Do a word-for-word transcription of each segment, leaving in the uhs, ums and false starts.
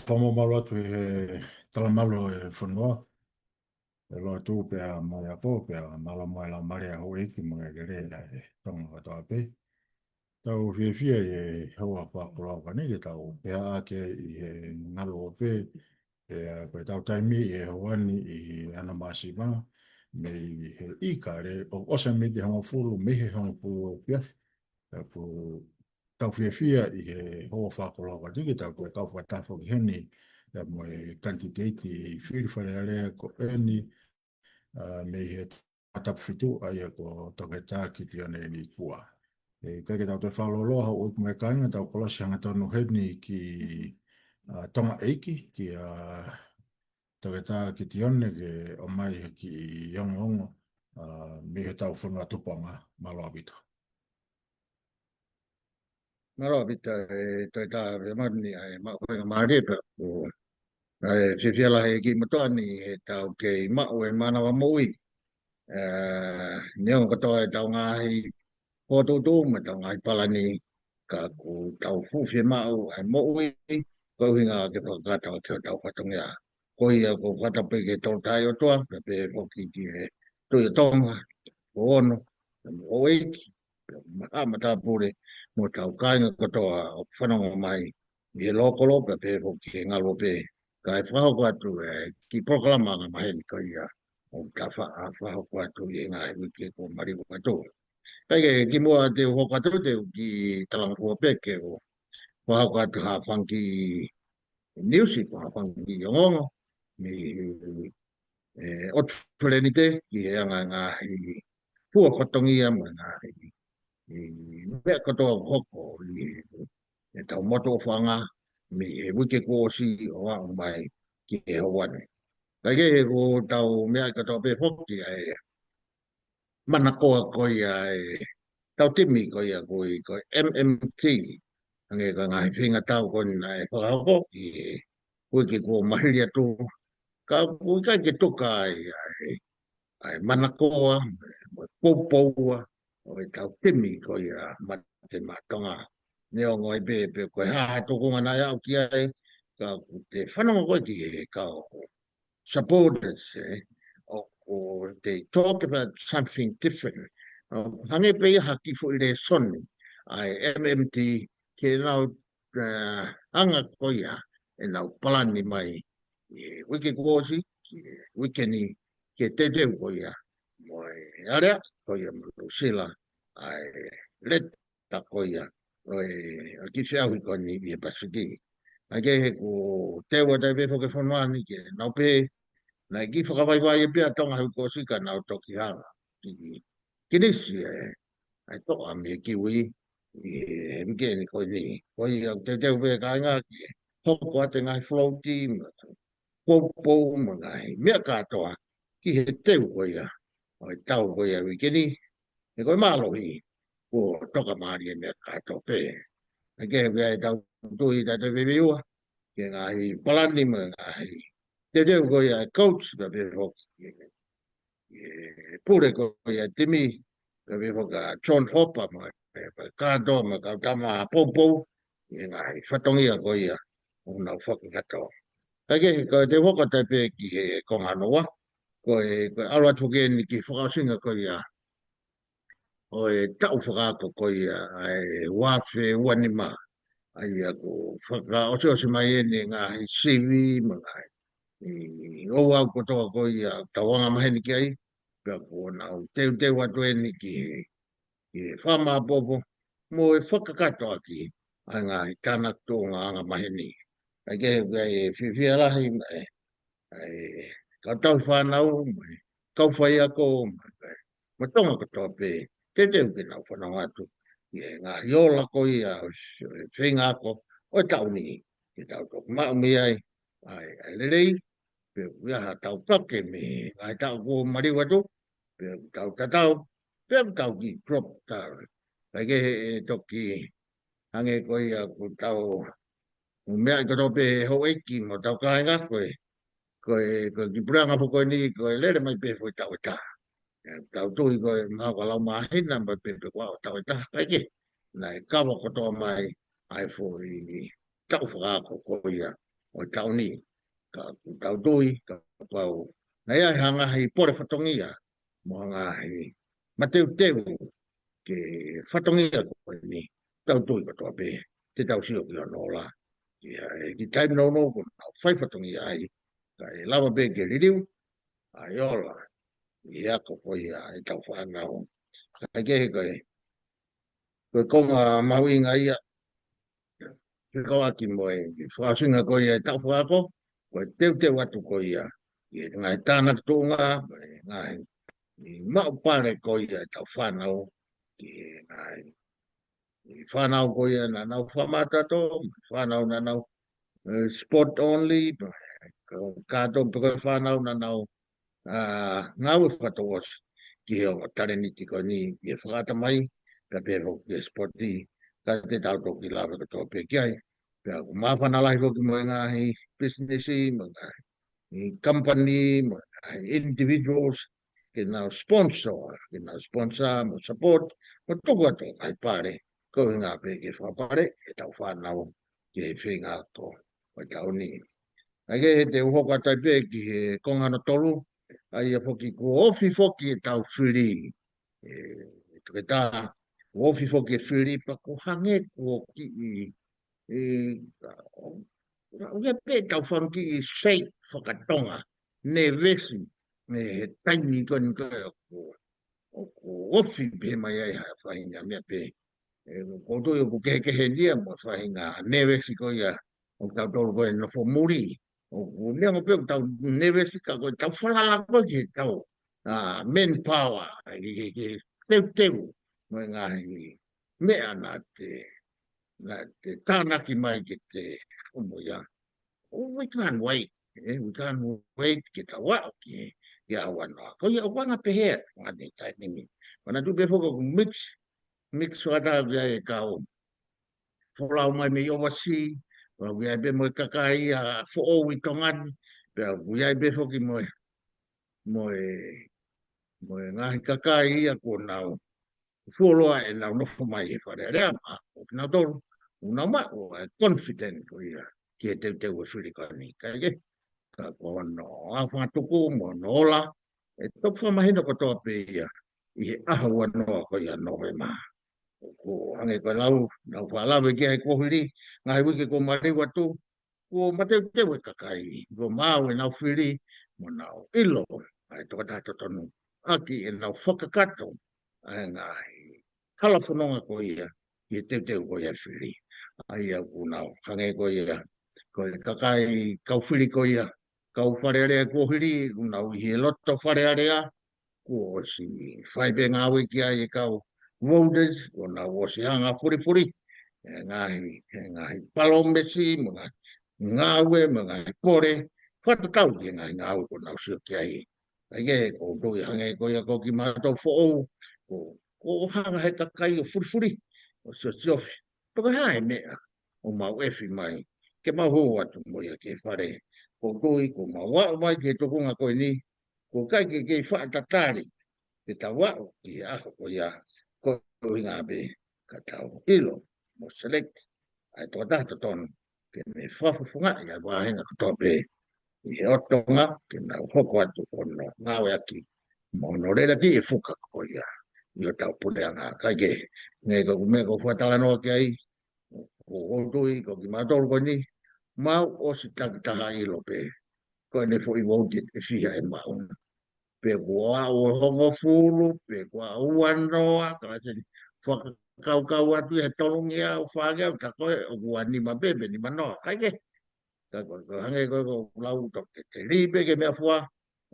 Fakamālō atu he talamalu e fonua. ʻE lotu pea mo e ako, pea mālō mo e laumālie ʻa houʻeiki mo e lele ʻa e Tonga kotoa pē. Tau fiefia ʻi he houa fakakoloa ko eni ke tau pehē ʻaki ʻi he ngaluope, pea ko e tau taimi ʻi he houa ni ʻi Anamāsima, mei he ʻIkale, ʻo ʻosi mei he hongofulu, mei he hongofulu ʻo e efiafi. Pea ko tau fiefia ʻi he houa fakakoloa ko eni ke tau toe kau fakataha foki heni, pea mo e kanititeiti fili Fale Alea ko eni, ʻa, mei he Tongatapu fitu, ʻa ia ko Toketā Kitione Nikua. ʻE, ʻikai ke tau toe fakalōloa, houʻeiki mo e kāinga, tau kolosi hangatonu heni ki, ʻa, Tonga ʻEiki, kia Toketā Kitione ke ʻomai ha kiʻi ongoongo, ʻa, mei he tau fonua tupuʻanga. Mālō ʻaupito. Mālō ʻaupito, ʻe Toketā Fiamani, ʻa e maʻu faingamālie pea ko, ʻa e fiefia lahi ki motuʻa ni he tau kei maʻu e mānava moʻui. ʻE, neongo kotoa e tau ngaahi fokotuʻutuʻu mo e tau ngaahi palani, ka ʻoku tau fuʻu fiemaʻu ʻa e moʻui, ko e ʻuhinga ke fakakakato ki hotau fatongia. Ko ia ʻoku ou fakatapu pē ki he Tolotai ʻOtua, pea pehē foki ki he Tuʻi ʻo Tonga, ko Ono, pea mo houʻeiki, pea mo haʻa matāpule, mo hotau kāinga kotoa ʻoku fanongo mai ʻi he lōkolo, pea pehē foki ki he ngaluope. Kae fakahoko atu e kiʻi polokalama angamaheni ko ia ʻoku ta fa-, fakahoko atu ʻi he ngaahi uike kuo maliu atu. Kae kehe, kimuʻa te u hoko atu, te u kiʻi talangofua pē ke u fakahoko atu ha fanga kiʻi niusi, pe ha fanga kiʻi ongoongo mei he, ʻe, ʻOtu Felenite ki he anga e ngaahi fua fatongia mo e ngaahi, ʻi, meʻa kotoa ʻoku hoko ʻi he, ʻetau motu ʻofaʻanga mei he uike kuo ʻosi ʻo aʻu mai ki he houa ni. Kae kehe, ʻoku tau meaʻi kotoa pē foki ʻa e manakoa ko ia ʻetau timi ko ia ko e, ko e M M T. Hangē ko e ngaahi feingatau ko eni naʻe fakahoko ʻi he uike kuo maliu atu. Ka ʻoku ʻikai ke tuka ai ʻa e, ʻa e manakoa, mo e poupou ʻa ʻetau timi ko ia Mate Maʻa Tonga. Neongo ai pē, pe ko e hā ha tuʻunga naʻe aʻu ki ai, ka ʻoku te fanongo koe ki he kau supporters, ē, ʻoku, ʻoku they talk about something different. ʻO hangē pē ia ha kiʻi foʻi lēsoni ʻa e M M T ke nau, ē, anga ko ia ʻenau palani mai ʻi he uike kuo ʻosi, ki he uike ni, ke teuteu ko ia mo e alea ko ia mo Nuʻusila, ʻa e leta ko ia ʻo e, ʻo e kiʻi feʻauhi ko eni ʻi he Pasifiki. Kae kehe, ʻoku teu atu ai pē foki e fonua ni ke nau pehē naʻe kiʻi fakavaivai pē ʻa Tonga he uike kuo ʻosi ka nau toki hanga ʻo kiʻi, kiʻi nisi e, ʻa e toʻa mei he kiwi ʻi he uike ni ko eni. Ko ia ʻoku teuteu pē kāinga ke hoko atu e ngaahi float mo e poupou mo e ngaahi meʻa kātoa ki he teu ko ia ʻo e tau ko ia uike ni, he ko e mālohi kuo toka mālie e meʻa kātoa pē. Kae kehe, ʻoku ʻi ai ʻetau tui, taʻe toe veiveiua ki he ngaahi palani mo e ngaahi teuteu ko ia e coach, pea pehē foki ki he, ki he pule ko ia e timi, pea pehē foki kia John Hopper mo e, mo e kātoa mo e kau tama poupou ʻi he ngaahi fatongia ko ia ʻoku nau fakakakato. Kae kehe, ko e te u hoko atu ai pē ki he konga hono ua, ko e, ko e ʻalu atu foki eni ki he fakaʻosinga ko ia ʻo e taʻu fakaako ko ia ʻa e ua afe ua nima. ʻA ia ʻoku fakaʻosiʻosi mai eni e ngaahi sivi mo e ngaahi, ʻi, ouau kotoa ko ia ʻoku tau angamaheni ki ai, pea kuo nau teuteu atu eni ki he, ki he fakamāʻopoʻopo mo e fakakakato ʻaki ʻa e ngaahi tānaki tuʻunga angamaheni. Kae kehe, ʻoku ʻi ai e fiefia lahi mo e, ʻa e kau tauhi fānau, mo e kau faiako, mo e, mo Tonga kotoa pē, teuteu ke nau fanongo atu ʻi he ngaahi ola ko ia ʻo e feinga ako ʻo e taʻu ni, ke tau toki maʻu mei ai ʻa e, ʻa e lelei, pe ʻoku ʻi ai ha tau kake mei he ngaahi taʻu kuo maliu atu, pe ʻoku tau tatau, pe ʻoku tau kiʻi drop down. Kae kehe, ʻe toki hangē ko ia ʻoku tau, ʻoku meaʻi kotoa pē ʻe houʻeiki mo hotau kāinga, ko e, ko e, ko e kiʻi puleʻanga foki ko eni, ko e lele mai pē foʻi taʻu ʻe taha. ʻE, tau tui ko e mahalo ko e lau māhina mai pē pe ko e ʻaho, taʻu ʻe taha, kae kehe, naʻe kava kotoa mai ʻa e foʻi taʻu fakaako ko ia ʻo e taʻu ni. Ka ʻoku tau tui, kapau naʻe ʻi ai ha ngaahi pole fatongia, mo ha ngaahi mateuteu ki he fatongia ko eni, tau tui kotoa pē, te tau sio ki hono ola. ʻIo, ʻe kiʻi taimi nounou kuo nau fai fatongia ai, kae lava pē ke liliu ʻa e ola ʻi he ako ko ia ʻetau fānau. Kae kehe ko e, ko e konga mahuʻinga ia, fekauʻaki mo e fakaʻosinga ko ia ʻetau faiako, ko e teuteu atu ko ia ki he ngaahi tānaki tuʻunga, mo e ngaahi maʻu pale ko ia ʻetau fānau, ki he ngaahi ʻi he fānau ko ia naʻa nau fakamātoato, fānau naʻa nau, eh, sport only, kātoa pē ko e fānau naʻa nau, ah, ngāue fakatouʻosi ki he ongo talēniti ko eni, ki he fakaʻatamai, pea pehē foki ki he sport, ka te tau toki lave kotoa pē ki ai. Pea ʻoku māfana lahi foki mo e ngaahi business, mo e ngaahi ʻi company, mo e individuals, ke nau sponsor, ke nau sponsor, mo support, mo tuku atu ʻa e pale, ko e ʻuhinga pē ke fakapale ʻetau fānau ki he feinga ako ʻo e taʻu ni. ʻA ia he te u hoko atu ai pē ki he konga hono tolu, ʻa ia foki kuo ofi foki ʻetau fili. ʻE, ʻe toketā, kuo ofi foki e fili pea ʻoku hangē kuo kiʻi ʻe, ʻa ia pē tau fanga kiʻi shake fakatonga, nēvesi, ʻe, he taimi ko eni ko ē ʻoku, ʻoku ofi pē mai ai ha faʻahinga meʻa pē. ʻE, ʻoku ou tui ʻoku kehekehe ia mo e faʻahinga nēvesi ko ia ʻoku tau tolu ko ē nofo muli. ʻOku neongo pē ʻoku tau nēvesi ka ko e tau falala ko ē ki he tau, ah, manpower, ke, ke, ke teuteu mo e ngaahi meʻa naʻa te, naʻa te tānaki mai ke te ʻomo ia. Oh, we can't wait. Eh, we can't wait ke tau aʻu ki, ki he ʻaho uanoa. Ko ia ʻoku anga pehē atu ʻa e taimi ni. Manatuʻi pē foki ʻoku mix, mix fakataha ki ai e kau folau mai mei overseas, pea ʻoku ʻi ai pē mo e kakai ia foʻou ʻi Tonga ni, pea ʻoku ʻi ai pē foki mo e, mo e, mo e ngaahi kakai ia kuo nau fuoloa ʻenau nofo mai he Fale Alea, pea ko kinautolu, ʻoku nau maʻu ʻa e confident ko ia ki he teuteu ʻa e fili ko eni. Kae kehe, ka ko hono ʻaofangatuku mo hono ola, ʻe toki fakamahino kotoa pē ia ʻi he ʻaho uanoa ko ia Nōvema. Ko e hangē ko e lau naʻa ku faʻa lave ki ai he kuohili, ngaahi uike kuo maliu atu, kuo mateuteu e kakai, kuo maau ʻenau fili, mo nau ʻilo ʻa e tokotaha totonu, ʻaki ʻenau fakakakato ʻa e ngaahi hala fononga ko ia, ʻi he teuteu ko ia e fili. ʻA ia ʻoku nau hangē ko ia, ko e kakai kau fili ko ia, kau Fale Alea kuohili, ʻoku nau ʻi he loto Fale Alea, kuo ʻosi fai pē ngāue ki ai e kau voters, kuo nau ʻosi hanga fulifuli, e ngaahi, e ngaahi palōmesi, mo e ngaahi ngāue, mo e ngaahi pole, fakatatau ki he ngaahi ngāue kuo nau sio ki ai. Kae kehe, ʻoku ou tui hangē ko ia ko kimautolu foʻou, kuo, kuo hanga he kakai ʻo fulifuli, ʻo siosiofi. Pe ko e hā e meʻa ʻoku mau ʻefi mai, ke mau hū atu mo ia ki he fale. ʻOku ou tui, kuo mau aʻu mai ki he tuʻunga ko eni, ʻoku ʻikai ke kei faʻa tatali ke tau aʻu ki he ʻaho ko ia, ko e ʻuhinga pē ka tau ʻilo mo select ʻa e tokotaha totonu ke ne fakafofongaʻi ʻa e vāhenga kotoa pē ʻi he ʻOtu Tonga, ke nau hoko atu ʻo nau ngāueʻaki mo hono lelaki e fuka ko ia ʻi hotau puleʻanga. Kae kehe, hangē ko e meʻa ʻoku ou fakatalanoa ki ai, ʻoku ou tui ko kimautolu ko eni, mau ʻosi takitaha ʻilo pē ko ʻene foʻi vouti ʻe fiha ʻe maʻu. Pe kuo aʻu ʻo hongofulu, pe kuo aʻu uanoa, ka te fakakaukau atu ʻi he tolungeau, fāngeau, tā ko ē ʻoku ua nima pē, pe nima noa. Kae kehe, ka ko, ko e hangē ko e lau ʻoku tau ke, ke lī pē ke meʻafua,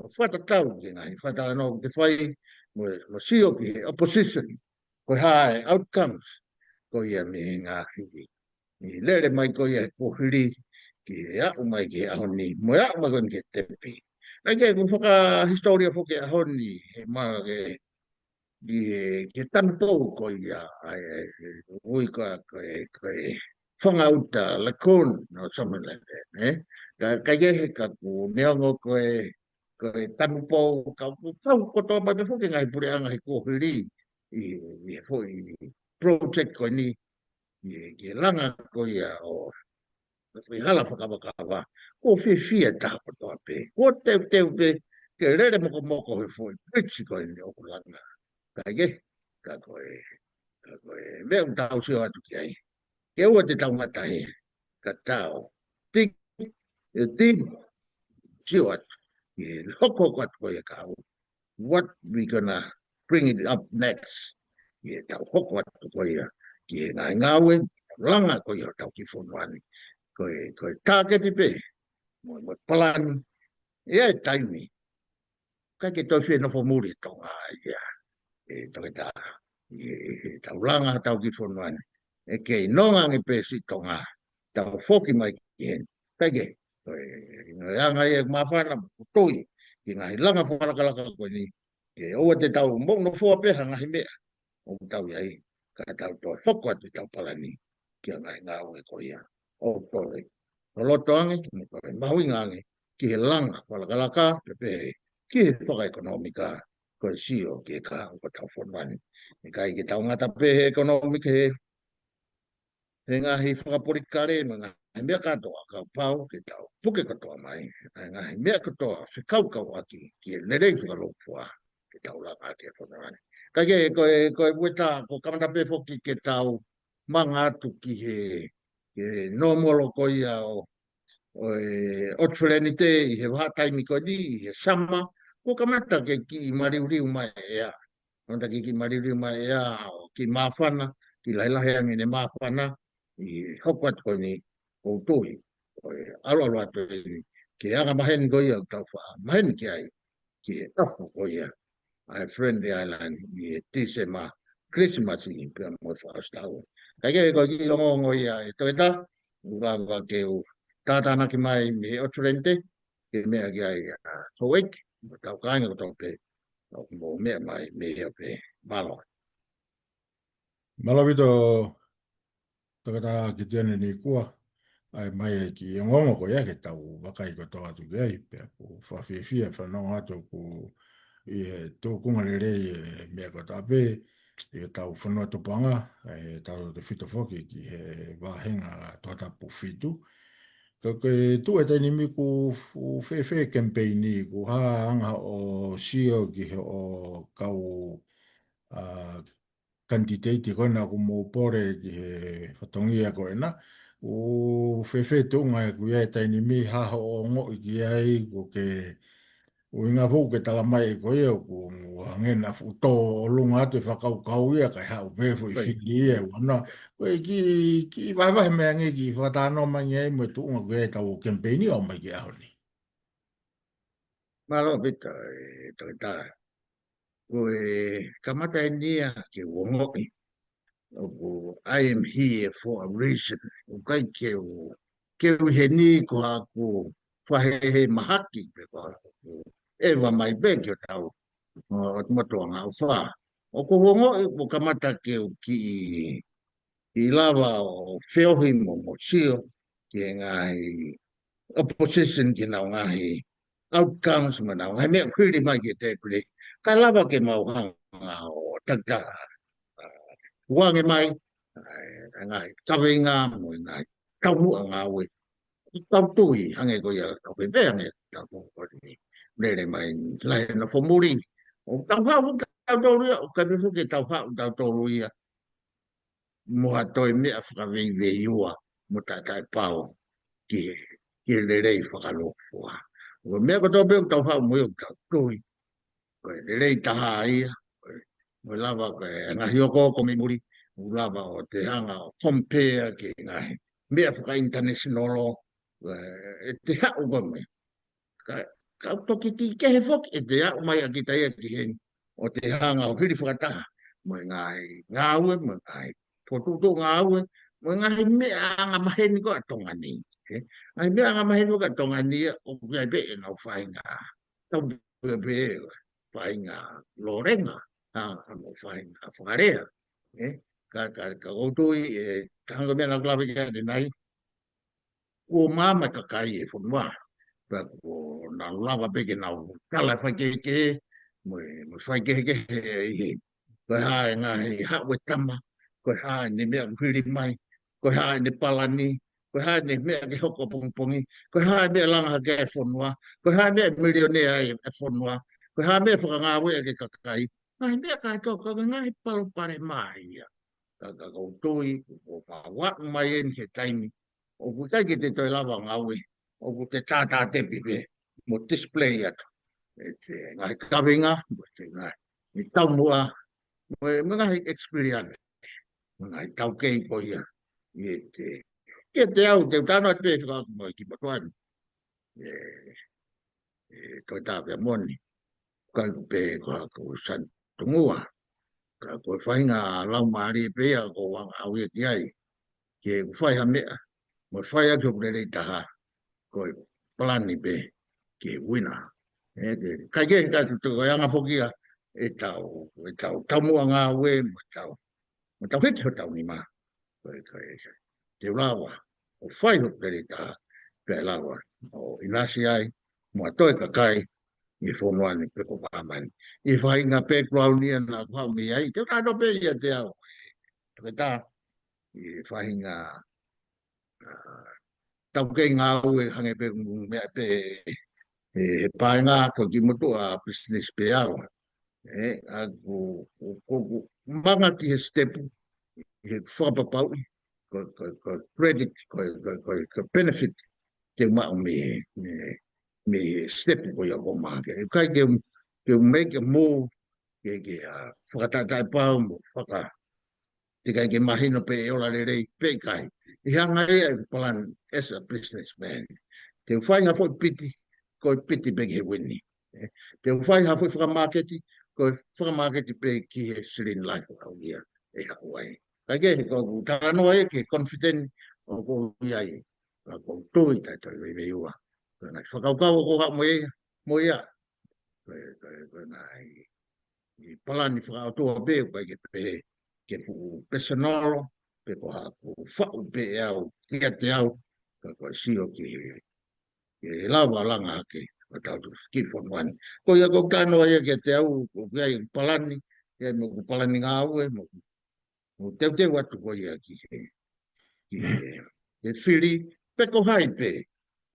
ʻo fakatatau ki he ngaahi fakatalanoa ʻoku te fai, mo, mo sio ki he opposition, ko e hā e outcomes ko ia mei he ngaahi ʻi lele mai ko ia he kuohili, ki he aʻu mai ki he ʻaho ni, mo e aʻu mai ko eni ki he tepi. Kae kehe, ʻoku fakahisitōlia foki he ʻaho ni, he manga ke, ki he, ki he tanupou ko ia, ʻa e, ʻa e, ui ko, ko e, ko e fanga uta, lagoon, or something like that, eh? Ka, kae kehe ka ʻoku neongo ko e, ko e tanupou, ka ʻoku kau kotoa mai pē foki e ngaahi puleʻanga he kuohili, ʻi, ʻi he foʻi project ko eni, ʻi he, ki he langa ko ia ʻo, Ko e hala fakavakava, kuo fiefia e taha kotoa pē. Kuo teuteu pē ke lele mokomoko he foʻi bridge ko eni ʻoku langa. Kae kehe, ka ko e, ka ko e meʻa ʻoku tau sio atu ki ai. Ke ʻoua te tau ngata hē, ka tau tiki, e tiki, sio atu ki he hokohoko atu ko ia ka ʻoku what we gonna bring it up next. Ke tau hoko atu ko ia ki he ngaahi ngāue, langa ko ia ʻo tau kiʻi fonua ni. Ko e, ko e tāketi pē, mo, mo e palani, ʻi he taimi. ʻIkai ke toe fie nofo muli Tonga ia. ʻE Toketā, ʻi he, he tau langa tau kiʻi fonua ni. ʻE kei nonga ange pē siʻi Tonga, tau foki mai ki heni. ʻIkai ke, ko e, ko e anga ia ʻoku māfana, ʻoku tui, ki he ngaahi langa fakalakalaka ko eni. Ke ʻoua te tau moʻunofoa pē ha ngaahi meʻa ʻoku tau ʻi ai, ka tau toe hoko atu ʻetau palani ki he ngaahi ngāue ko ia. ʻOku toe loloto ange, mo toe mahuʻinga ange, ki he langa fakalakalaka, pea pehē ki he fakaʻekonōmika, ko e sio ki he kahaʻu ʻo hotau fonua ni. ʻIkai ke tau ngata pē he ʻekonōmika he he ngaahi fakapolitikale mo e ngaahi meʻa kātoa, kapau ke tau puke kotoa mai ʻa e ngaahi meʻa kotoa fekaukauʻaki ki he lelei fakalūkufua ke tau langa ki he fonua ni. Kae kehe, ko e, ko e ueta, ʻoku kamata pē foki ke tau manga atu ki he, ki he nōmolo ko ia ʻo, ʻo e ʻOtu Felenite ʻi he vahaʻa taimi ko eni, ʻi he summer, kuo kamata ke kiʻi maliuliu mai e ʻea. Kamata ke kiʻi maliuliu mai e ʻea, ʻo kiʻi māfana, kiʻi lahilahi ange ʻene māfana, ʻi he hoko atu ko eni ʻoku ou tui, ko e ʻalu ʻalu atu eni, ki he anga maheni ko ia ʻoku tau faʻa maheni ki ai, ki he ʻaho ko ia ʻa e Friendly Island ʻi he Tīsema, Kilisimasi pea mo e fakaʻosi taʻu. Kae kehe, ko e kiʻi ongoongo ia ʻe Toketā, ʻoku lava ke u tātānaki mai mei he ʻOtu Felenite, ke meʻa ki ai ʻa houʻeiki, mo e tau kāinga kotoa pē, ʻoku mou meʻa mai mei hea pē. Mālō. Mālō ʻaupito, Toketā Kitione Nikua, ʻa e mai e kiʻi ongoongo ko ia ke tau vakai kotoa atu ki ai, pea ʻoku ou fakafiefia fanongo atu ʻoku ʻi he tūkunga lelei e meʻa kotoa pē, ʻi he tau fonua tupuʻanga, ʻe tautefito foki ki he vāhenga Tongatapu fitu. Ka ke tuʻu e taimi ni ʻoku fēfē e kemipeini, ʻoku hā anga hoʻo sio ki he ʻo kau, ʻa, kanititeiti ko ena ʻoku mou pole ki he fatongia ko ena. ʻOku fēfē tuʻunga ʻoku ʻi ai e taimi ni, hā hoʻo ongoʻi ki ai, ʻoku ke ʻuhinga foʻou ke tala mai ʻe koe ia, ʻoku hangē naʻa fuʻu tō ʻolunga atu e fakakaukau ia, kae haʻu pē foʻi fili ia, ʻoua naʻa. Ko e kiʻi, kiʻi vahevahe mai ange, kiʻi fakatalanoa mai ange ai mo e tuʻunga ko ia ʻetau kemipeini ʻo aʻu mai ki he ʻaho ni. Mālō ʻaupito, ʻe Toketā. Ko e kamata eni ia ke u ongoʻi ʻoku I am here for a reason. ʻOku ʻikai ke u, ke u ʻi heni ko haʻaku fahehe mahaki pe ko haʻaku ʻeva mai pē ki hotau, ʻo, ʻo motuʻanga ʻofa. ʻOku ou ongoʻi ʻoku kamata ke u kiʻi, kiʻi lava ʻo feohi mo, mo sio ki he ngaahi opposition ki heʻenau ngaahi outcomes mo ʻenau ngaahi meʻa ʻoku hili mai ki he tēpile. Kae lava ke mau hanga ʻo takitaha, ʻa, uange mai, ʻa, ngaahi kaveinga mo e ngaahi taumuʻa ngāue. Tau tui, hangē ko ia, tau pehē ange, tau tui ko eni. Lele mai, lahi e nofo muli. ʻOku tau haʻu tautolu ia, ʻoku ʻikai pē foki ke tau haʻu tautolu ia mo ha toe meʻa fakaveiveiua mo taʻetaʻepau ki he, ki he lelei fakalūkufua. Ko e meʻa kotoa pē ʻoku tau haʻu mo ia ʻoku tau tui ko e lelei taha ia, ko e, mo e lava ko e ngaahi okooko mei muli, ʻoku lava ʻo te hanga ʻo compare ki he ngaahi meʻa faka-international, ʻe, ʻe te haʻu koe mo ia. Ka, ka toki kiʻi kehe foki ʻete aʻu mai ʻa kita ia ki heni, ʻo te hanga ʻo hili fakataha mo e ngaahi ngāue, mo e ngaahi fokotuʻutuʻu ngāue, mo e ngaahi meʻa anga maheni ko ē ʻa Tonga ni. ʻE, ngaahi meʻa anga maheni ko ē ʻa Tonga ni ia, ʻoku ʻi ai pē ʻenau faʻahinga. Tau pē pē faʻahinga lolenga, ʻa, ʻenau faʻahinga fakalea. ʻE, ka, ka, ka ʻoku ou tui, ʻe, ka hangē ko e meʻa naʻa ku lave ki ai ʻanenai, kuo maama e kakai e fonua. Pea kuo nau lava pē ke nau tala e faikehekehe, mo e, mo e faikehekehe ʻi he, ko e hā e ngaahi haʻu e tama, ko e hā ʻene meʻa ʻoku hili mai, ko e hā ʻene palani, ko e hā ʻene meʻa ke hoko pongipongi, ko e hā e meʻa langa hake e fonua, ko e hā e meʻa milionea ai e fonua, ko e hā e meʻa fakangāue ʻaki e kakai. Ngaahi meʻa kātoa, ko e ngaahi palopalema ia. Ka, ka, ka ʻoku ou tui, ʻoku ou vaʻu mai eni he taimi ʻoku ʻikai ke te toe lava ngāue, ʻoku te tātātepi pē, mo display atu ʻete ngaahi kaveinga, mo ʻete ngaahi, ngaahi taumuʻa, mo e, mo e ngaahi experience, mo e ngaahi taukei ko ia. ʻI he, kiate au, te u talanoa pē fekauʻaki mo e ki Matuani. ʻE, ʻe, ko e tāpea moni. Ka ko e pē ko haku sani tungua. Ka ko e faʻahinga laumālie pē ia ʻoku ou anga ʻau ia ki ai. Ke u fai ha meʻa, mo fai ʻaki hoku lelei taha, ko e palani pē ke uina. ʻE, ke, ʻikai ke, ka tu, tu, ko e anga foki ia ʻetau, ʻetau taumuʻa ngāue, mo ʻetau, mo ʻetau hiki hotau nima. Ko e, ko e, te u lava ʻo fai hoku lelei taha, pea lava ʻo ʻinasi ai, mo e toe kakai, ʻi he fonua ni pe ko māmani. ʻI he faʻahinga background ia naʻa ku haʻu mei ai, te u talanoa pē ia te au. Toketā, ʻi he faʻahinga, ʻa, taukei ngāue hangē pē ko e meʻa pē, ʻe, he paenga ko e kiʻi motuʻa business pē au. ʻE, ʻa, ʻoku, ʻoku, ʻoku ou manga ki he step, he fakapapauʻi, ko, ko, ko e credit, ko, ko, ko, ko e benefit, te u maʻu mei he, mei he, mei he step ko ia ʻoku ou manga ki ai. ʻIkai ke, ke make a move, ke, ke, ʻa, fakatātā pau, mo faka, teʻeki ai ke mahino pe ʻe ola lelei pe ʻikai. ʻI he anga ia ʻeku palani as a businessman. Te u fai ha foʻi piti, ko e piti pē ki he wini. ʻE, te u fai ha foʻi fakamāketi, ko e fakamāketi pē ki he silini lahi ʻoku ou ia ʻe haʻu ai. Ka ke, ko ʻeku talanoa ia ke confident ʻoku ou ʻi ai. Ka ʻoku ou tui taʻe toe veiveiua. Ko e ngaahi fakakaukau ʻoku ou haʻu mo ia, mo ia. Ko e, ko e, ko e ngaahi ʻi palani fakaʻotua pē, ʻoku ʻikai ke pehē ke fuʻu personal, pe ko haʻaku faʻu pē ʻe au, kiate au, ka ko e sio ki he, ki he lava langa hake, ʻo tau tu ki fonua ni. Ko ia ʻoku ou talanoa ia kiate au, ʻoku ʻi ai palani, ʻi ai mo ʻeku palani ngāue, mo ʻeku, mo ʻeku teuteu atu ko ia ki he, ki he, he fili, pe ko hai pē,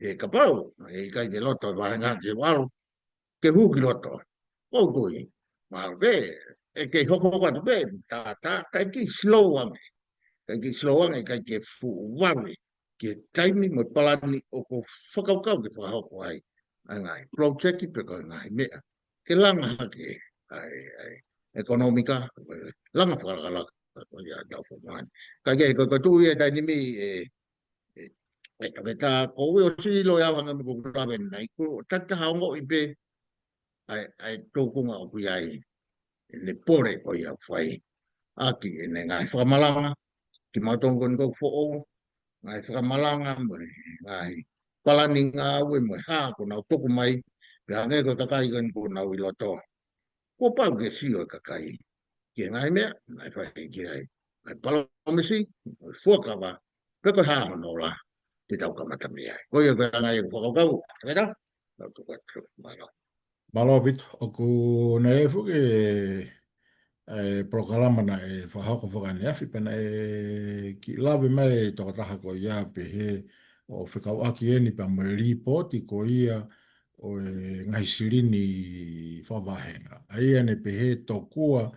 ʻe kapau, ʻe ʻikai ke loto, vāhenga ke valu, ke hū ki loto. ʻOku ou tui. Mahalo pē, ʻe kei hokohoko atu pē, tā, tā, ʻikai ke slow ange. ʻIkai ke slow ange, ʻikai ke fuʻu vave. Ki he taimi mo e palani ʻoku ou fakakaukau ke fakahoko ai. ʻA e ngaahi project pe ko e ngaahi meʻa. Ke langa hake, ʻa e, ʻa e, ʻekonōmika, langa fakalakalaka, ko ia ʻetau fonua ni. Ka ke, ko, ko e tuʻu ia taimi ni, ʻe, ʻe, ʻe, ʻe, tā ko ui ʻo sio ʻi loto ia hanga me ko kula venai, ko takitaha ongoʻi pē, ʻa e, ʻa e tōkunga ʻoku ʻi ai, ʻene pole ko ia ʻoku fai. ʻAki ʻene ngaahi fakamalanga, ki mautolu ko eni ʻoku foʻou, ngaahi fakamalanga, mo e ngaahi palani ngāue, mo e hā, ʻoku nau tuku mai, pea hangē ko e kakai ko eni ʻoku nau ʻi loto. Kuo pau ke sio e kakai ki he ngaahi meʻa naʻe fai ki ai. Ngaahi palōmesi, ngaahi fuakava, pe ko e hā hono ola, te tau kamata mei ai. Ko ia ko e anga ia ʻeku fakakaukau, toketā, tau tuku atu, mālō. Mālō ʻaupito, ʻoku ne foki e, e polokalama naʻe fakahoko fakaeneafi pea naʻe kiʻi lave mai e tokotaha ko ia pehē ʻo fekauʻaki eni pea mo e lipooti ko ia ʻo e ngaahi silini fakavāhenga. ʻA ia ne pehē tokua,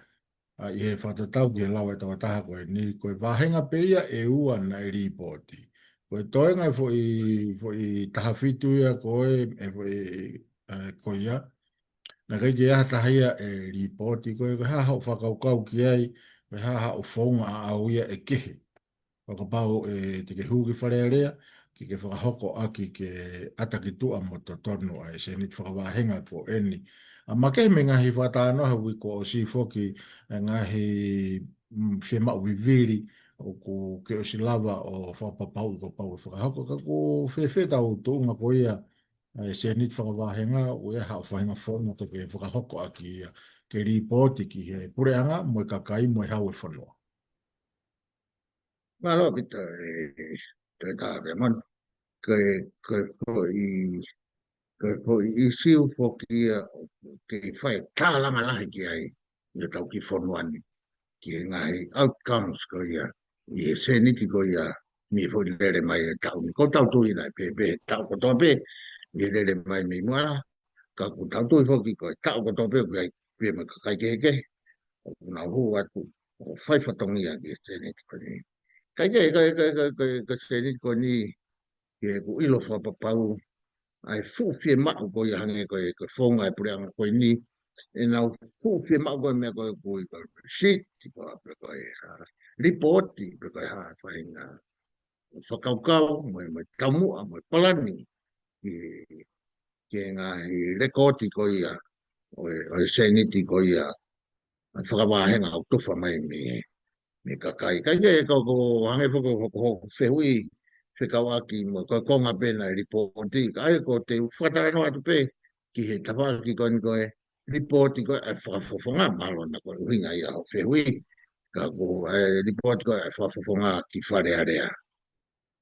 ʻa, ʻi he fakatatau ki he lau ʻa e tokotaha ko eni, ko e vāhenga pē ia ʻe ua naʻe lipooti. Ko e toenga e foʻi, foʻi taha fitu ia ko e, e foʻi, e, ko ia. Naʻe ʻikai ke ʻi ai ha taha ia ʻe lipooti, ko e, ko e hā haʻo fakakaukau ki ai, ko e hā haʻo founga ʻaʻau ia ʻe kehe. Fakapapau ʻe te ke hū ki Fale Alea, ke ke fakahoko ʻaki ke ʻata ki tuʻa mo totonu ʻa e sēniti fakavāhenga ko eni. ʻA, makehe mei he ngaahi fakatalanoa he uike kuo ʻosi foki e ngaahi, mm, fiemaʻu vivili ʻoku ke ʻosi lava ʻo fakapapauʻi kuo pau ke fakahoko, ka ʻoku fēfē ʻetau tuʻunga ko ia ʻa e sēniti fakavāhenga, ʻoku ʻi ai haʻo faʻahinga founga te ke fakahoko ʻaki ia, ke lipooti ki he puleʻanga, mo e kakai, mo e hau e fonua. Mālō ʻaupito, e, toketā Filemoni. Ko e, ko e foʻi, ko e foʻi ʻīsiu foki ia ʻoku kei fai tālanga lahi ki ai ʻi hotau kiʻi fonua ni. Ki he ngaahi outcomes ko ia, ʻi he sēniti ko ia, mei he foʻi lele mai e taʻu ni. Ko ʻetau tui naʻe pehē pē he taʻu kotoa pē ʻi he lele mai mei muʻa, ka ko ʻetau tui foki ko e taʻu kotoa pē ʻoku ʻi ai pē mo e kakai kehekehe ʻoku nau hū atu ʻo fai fatongia ki he sēniti ko eni. Kae kehe, kae, kae, kae, kae, kae sēniti ko eni, ke u ʻilo fakapapau ʻa e fuʻu fiemaʻu ko ia hangē ko e, ko e founga e puleʻanga ko eni, ʻenau fuʻu fiemaʻu ko e meʻa ko e kui ko e receipt, pe ko e, pe ko e, ā, lipooti, pe ko e hā faʻahinga fakakaukau, mo e, mo e taumuʻa, mo e palani, ki, ki he ngaahi lekooti ko ia, ʻo e, ʻo e sēniti ko ia, ʻa e fakavāhenga ʻoku tufa mai mei, mei he kakai. Kae kehe, ko, ko hangē foki ko, ko hoku fehuʻi fekauʻaki mo e, ko e konga pē ena e lipooti. Ka ʻai ko ʻeku fakatalanoa atu pē ki he tafaʻaki ko eni ko e lipooti ko e fakafofonga, mahalo naʻa ko e ʻuhinga ia hoʻo fehuʻi. Ka ko e lipooti ko e fakafofonga ki Fale Alea.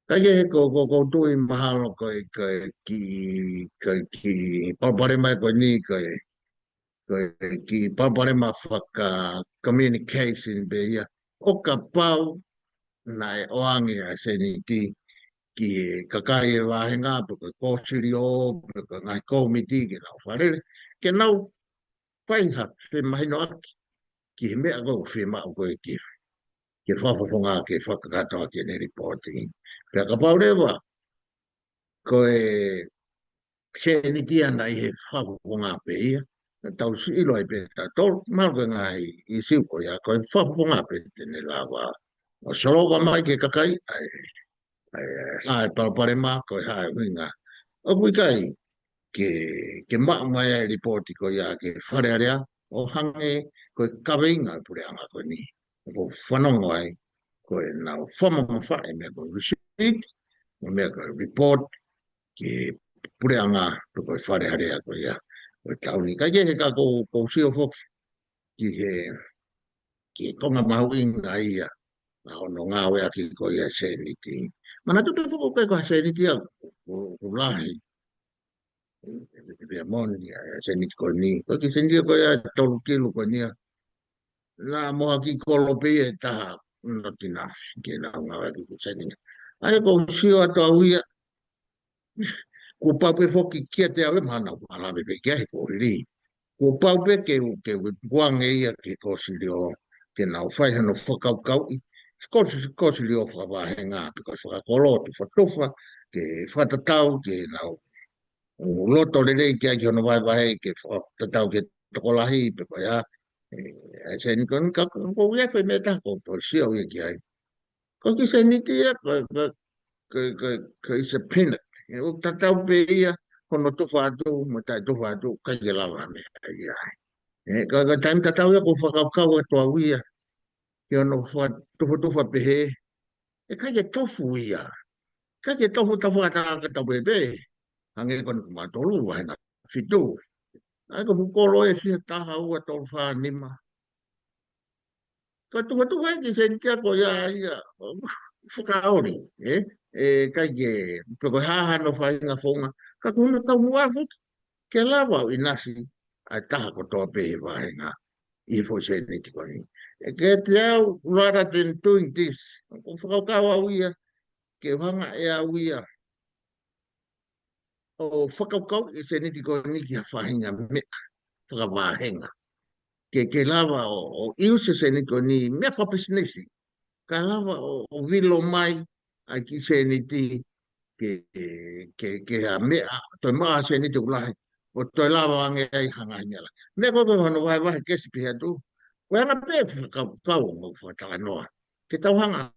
Kae kehe, ko, ko, ko u tui mahalo ko e, ko e kiʻi, ko e kiʻi palopalema ko eni, ko e, ko e kiʻi palopalema faka-communication pē ia. ʻO kapau naʻe ʻoange ʻa e sēniti ki he kakai e vāhenga, pe ko e kōsilio, pe ko e ngaahi kōmiti ke nau fakalele, ke nau fai ha femahinoʻaki ki he meʻa ko ē ʻoku fiemaʻu ko ē ke, ke fakafofonga, ke fakakakato ʻaki ʻene lipooti. Pea kapau leva ko e sēniti ia naʻe ʻi he fakafofonga pē ia, naʻa tau sio ʻilo ai pē tautolu, mahalo ko e ngaahi ʻīsiu ko ia, ko e fakafofonga pē te ne lava ʻo solova mai ki he kakai, ʻa e, ʻa e, ʻa e palopalema, ko e hā e ʻuhinga ʻoku ʻikai ke, ke maʻu mai ai e lipooti ko ia ki Fale Alea, ʻo hangē ko e kaveinga e puleʻanga ko eni. ʻOku ou fanongo ai, ko ʻenau fakamamafaʻi e meʻa ko e receipt, mo e meʻa ko e report, ki he puleʻanga, pe ko e Fale Alea ko ia ʻo e taʻu ni. Kae kehe, ka ko u, ko u sio foki ki he, ki he konga mahuʻinga ia ʻa hono ngāueʻaki ko ia e sēniti. Manatuʻi pē foki ʻoku ʻikai ko ha sēniti ia ʻoku, ʻoku lahi ʻi, ʻi, ʻi he moni ʻa e sēniti ko eni. Ko e kiʻi sēniti ko ia ʻe tolu kilu ko eni ia. Naʻa mo ha kiʻi kolo pē ia ʻe taha, not enough ke nau ngāueʻaki ko e sēniti. ʻA ia ko u sio atu au ia, kuo pau pē foki kiate au e mahana ʻoku ou lave pē ki ai he kuo hili. Kuo pau pē ke u, ke u tukuange ia ki he kōsilio, ke nau fai hano fakakaukauʻi, kōsi-, kōsilio fakavāhenga, pe ko e fakakolo tufatufa, ke fakatatau, ke nau ʻo loto lelei ki ai ki hono vahevahe ke fakatatau ki he tokolahi pe ko e hā. ʻE, ʻa e sēniti ko eni ka, ka, ko ia fai meʻa taha ko, ko sio ia ki ai. Ko e kiʻi sēniti ia, ko, ko, ko, ko, ko e is a peanut. ʻE, ʻoku tatau pē ia, hono tufa atu, mo e taʻe tufa atu, ʻikai ke lava meʻa ia ai. ʻE, ka, ka taimi tatau ia ko e fakakaukau atu au ia, ki hono fakatufutufa pehē, ʻe ʻikai ke tofu ia. ʻIkai ke tofu, tofu ʻa e tangata pē pē. Hangē ko eni ko mautolu vahenga fitu. ʻA ia ko e fuʻu kolo ʻe fiha, taha, ua, tolu, fā, nima. Ka tufatufa e kiʻi sēniti ia ko ia ia, fakaoli, ē? ʻE ʻikai ke, pe ko e hā hano faʻahinga founga. Ka ko hono taumuʻa foki, ke lava ʻo ʻinasi ʻa e taha kotoa pē he vahenga ʻi he foʻi sēniti ko eni. ʻE kiate au, rather than doing this, ko e fakakaukau au ia, ke u hanga ʻe au ia ʻo fakakaukauʻi e sēniti ko eni ki ha faʻahinga meʻa fakavāhenga. Ke, ke lava ʻo, ʻo use e sēniti ko eni meʻa fakapisinisi. Kae lava ʻo, ʻo vilo mai ʻa e kiʻi sēniti ke, ke, ke ha meʻa, toe maʻu ha sēniti ʻoku lahi, ʻo toe lava ange ai ha ngaahi meʻa lahi. Meʻa ko ē ko hono vahevahe kesi pē atu. Ko e anga pē fakakaukau mo fakatalanoa. Ke tau hanga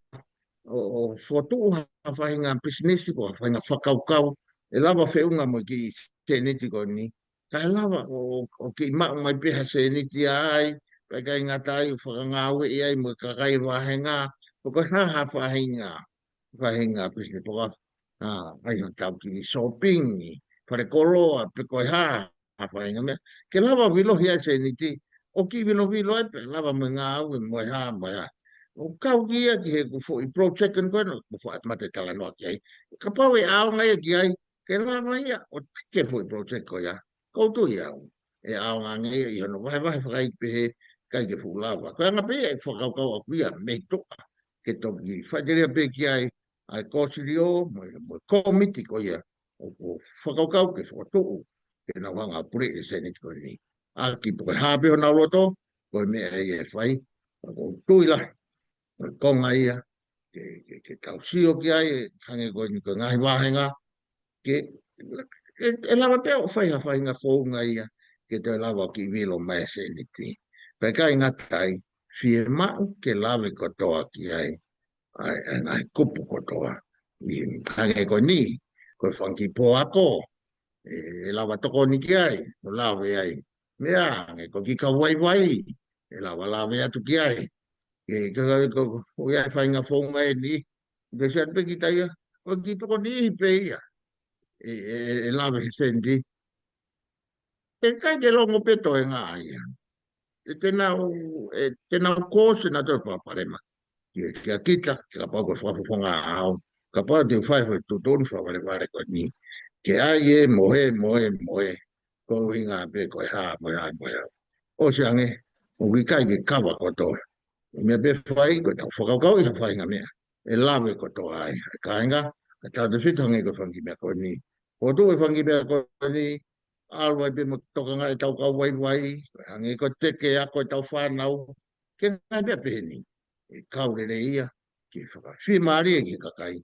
ʻo, ʻo fokotuʻu ha faʻahinga pisinisi, ko ha faʻahinga fakakaukau, ʻe lava feʻunga mo e kiʻi sēniti ko eni. Kae lava ʻo, ʻo, ʻo kiʻi maʻu mai pē ha sēniti ai, pea ʻikai ngata ai ʻo fakangāueʻi ai mo e kakai vahenga, pe ko e hā ha faʻahinga, faʻahinga pisinisi pe ko e hā, ʻa, ʻai hotau kiʻi sōpingi, fale koloa, pe ko e hā, ha faʻahinga meʻa. Ke lava vilohi ai e sēniti, ʻo kiʻi vilovilo ai pē, lava mo e ngāue, mo e hā, mo e hā. ʻO kau ki ai ki heʻeku foʻi project ko ena, ʻoku ou faʻa mate talanoa ki ai. Kapau ʻe ʻaonga ia ki ai, ke lava ia ʻo take e foʻi project ko ia. Ko u tui au, ʻe ʻaonga ange ia ʻi hono vahevahe fakaʻeiʻeiki pehē, ʻikai ke fuʻu lava. Ko e anga pē ia e fakakaukau ʻaku ia mei tuʻa, ke toki faʻiteliha pē ki ai, ʻa e kōsilio, mo e, mo e kōmiti ko ia, ʻoku ou fakakaukau ke fokotuʻu, ke nau hanga ʻo puleʻi e sēniti ko eni. ʻAki pe ko e hā pē honau loto, ko e meʻa ia ʻe fai, ka ʻoku ou tui lahi, ko e konga ia, ke, ke, ke tau sio ki ai, ʻe hangē ko eni ko e ngaahi vāhenga, ke, ʻe, ʻe lava pē ʻo fai ha faʻahinga founga ia, ke toe lava ʻo kiʻi vilo mai e sēniti. Pea ʻikai ngata ai, fiemaʻu ke lave kotoa ki ai, ʻa e, ʻa e ngaahi kupu kotoa. ʻI hangē ko eni, ko e fanga kiʻi pō ako, ʻe, ʻe lava tokoni ki ai, ʻo lave ai. Meʻa, hangē ko e kiʻi kau vaivai, ʻe lava lave atu ki ai. Ke, ke, ke, ko, ko ia e faʻahinga founga eni, ke sian pē kita ia, ko e kiʻi tokoni pē ia. ʻE, ʻe, ʻe lave he sēniti. ʻE ʻikai ke longo pē toenga ia. ʻE te nau, ʻe te nau kōsi na toe palopalema. Ke, ke kita, ke kapau ko e fakafofonga au. Kapau te u fai foʻi tuʻutuʻuni fakavalevale ko eni. Ke ʻai e mohe, mohe, mohe. Ko e ʻuhinga pē ko e hā, mohe, hā, mohe, hā. ʻOsi ange, ʻoku ʻikai ke kava kotoa. Meʻa pē fai, ko ʻetau fakakaukau ʻi ha faʻahinga meʻa. ʻE lave kotoa ai, ʻe kāinga, ka tau te fitu hangē ko e fanga kiʻi meʻa ko eni. Ko e tuʻu e fanga kiʻi meʻa ko eni, ʻalu ai pē mo tokangaʻi ʻetau kau vaivai, hangē ko e teke ako ʻetau fānau, ke ngaahi meʻa pehē ni. ʻE kau lelei ia, ke fakafiemālie ki he kakai.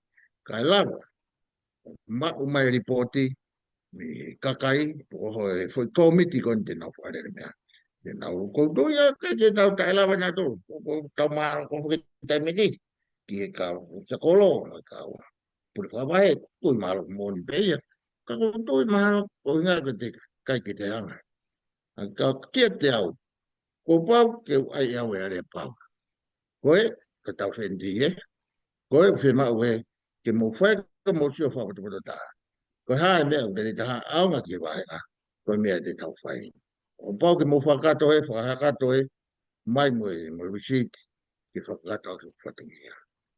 Kae lava, maʻu mai e lipooti, mei he kakai, pe ko e foʻi kōmiti ko eni te nau fakalele meʻa. Te nau ʻoku ou tui ia, ke, ke tau taʻe lava nautolu, ʻoku, ʻoku tau mālō ko e foʻi taimi ni, ki he kau, ʻa e kolo, ʻa e kau pule fakavahe, ʻoku ou tui mālō moʻoni pē ia. Ka ʻoku ou tui mahalo, ko e ʻuhinga ke te, ʻikai ke te hanga. ʻA ka kiate au, kuo pau ke u ʻai au e aleapau. Ko e, ka tau feniti ē. Ko e, fiemaʻu ē, ke mou fai, ke mou sio fakapotopoto taha. Ko e hā e meʻa, ʻoku lelei taha, ʻaonga ki he vāhenga. Ko e meʻa te tau fai. Kuo pau ke mou fakakakato ē, fakakakato ē, mai mo e, mo e receipt, ke fakakakato ʻaki e fatongia.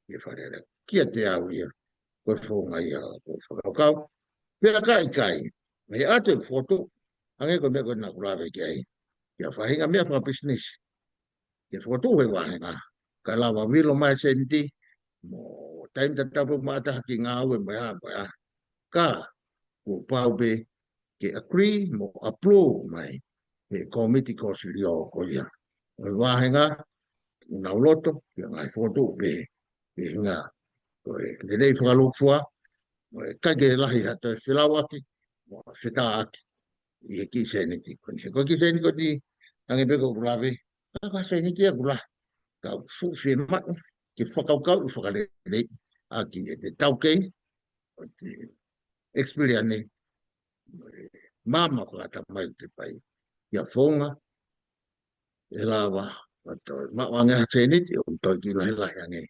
Ke fakalele. Kiate au ia, ko e founga ia, ko e fakakaukau. Pea ka ʻikai, ʻe ʻatu e fokotuʻu, hangē ko e meʻa ko ē naʻa ku lave ki ai. Ki ha faʻahinga meʻa fakapisinisi. Ke fokotuʻu he vāhenga. Kae lava vilo mai e sēniti, mo taimi tatau pē mo ha taha ki he ngāue mo e hā, mo e hā. Ka, kuo pau pē, ke agree mo approve mai, he kōmiti kōsilio ko ia. ʻO e vāhenga, ʻoku nau loto, ke ngaahi fokotuʻu pē, ke hinga, ko e lelei fakalūkufua, mo e ʻikai ke lahi ha toe felauʻaki, mo fetaʻaki, ʻi he kiʻi sēniti ko eni. He ko e kiʻi sēniti ko eni, hangē pē ko ʻeku lave, ka ko e sēniti ia ʻoku lahi. Ka ʻoku fuʻu fiemaʻu, ke fakakaukauʻi fakalelei, ʻaki ʻete taukei, ʻo te experience, maama fakatamai te fai. ʻI ha founga, ʻe lava, ʻo toe, maʻu ange ha sēniti, ʻo toe kiʻi lahilahi ange,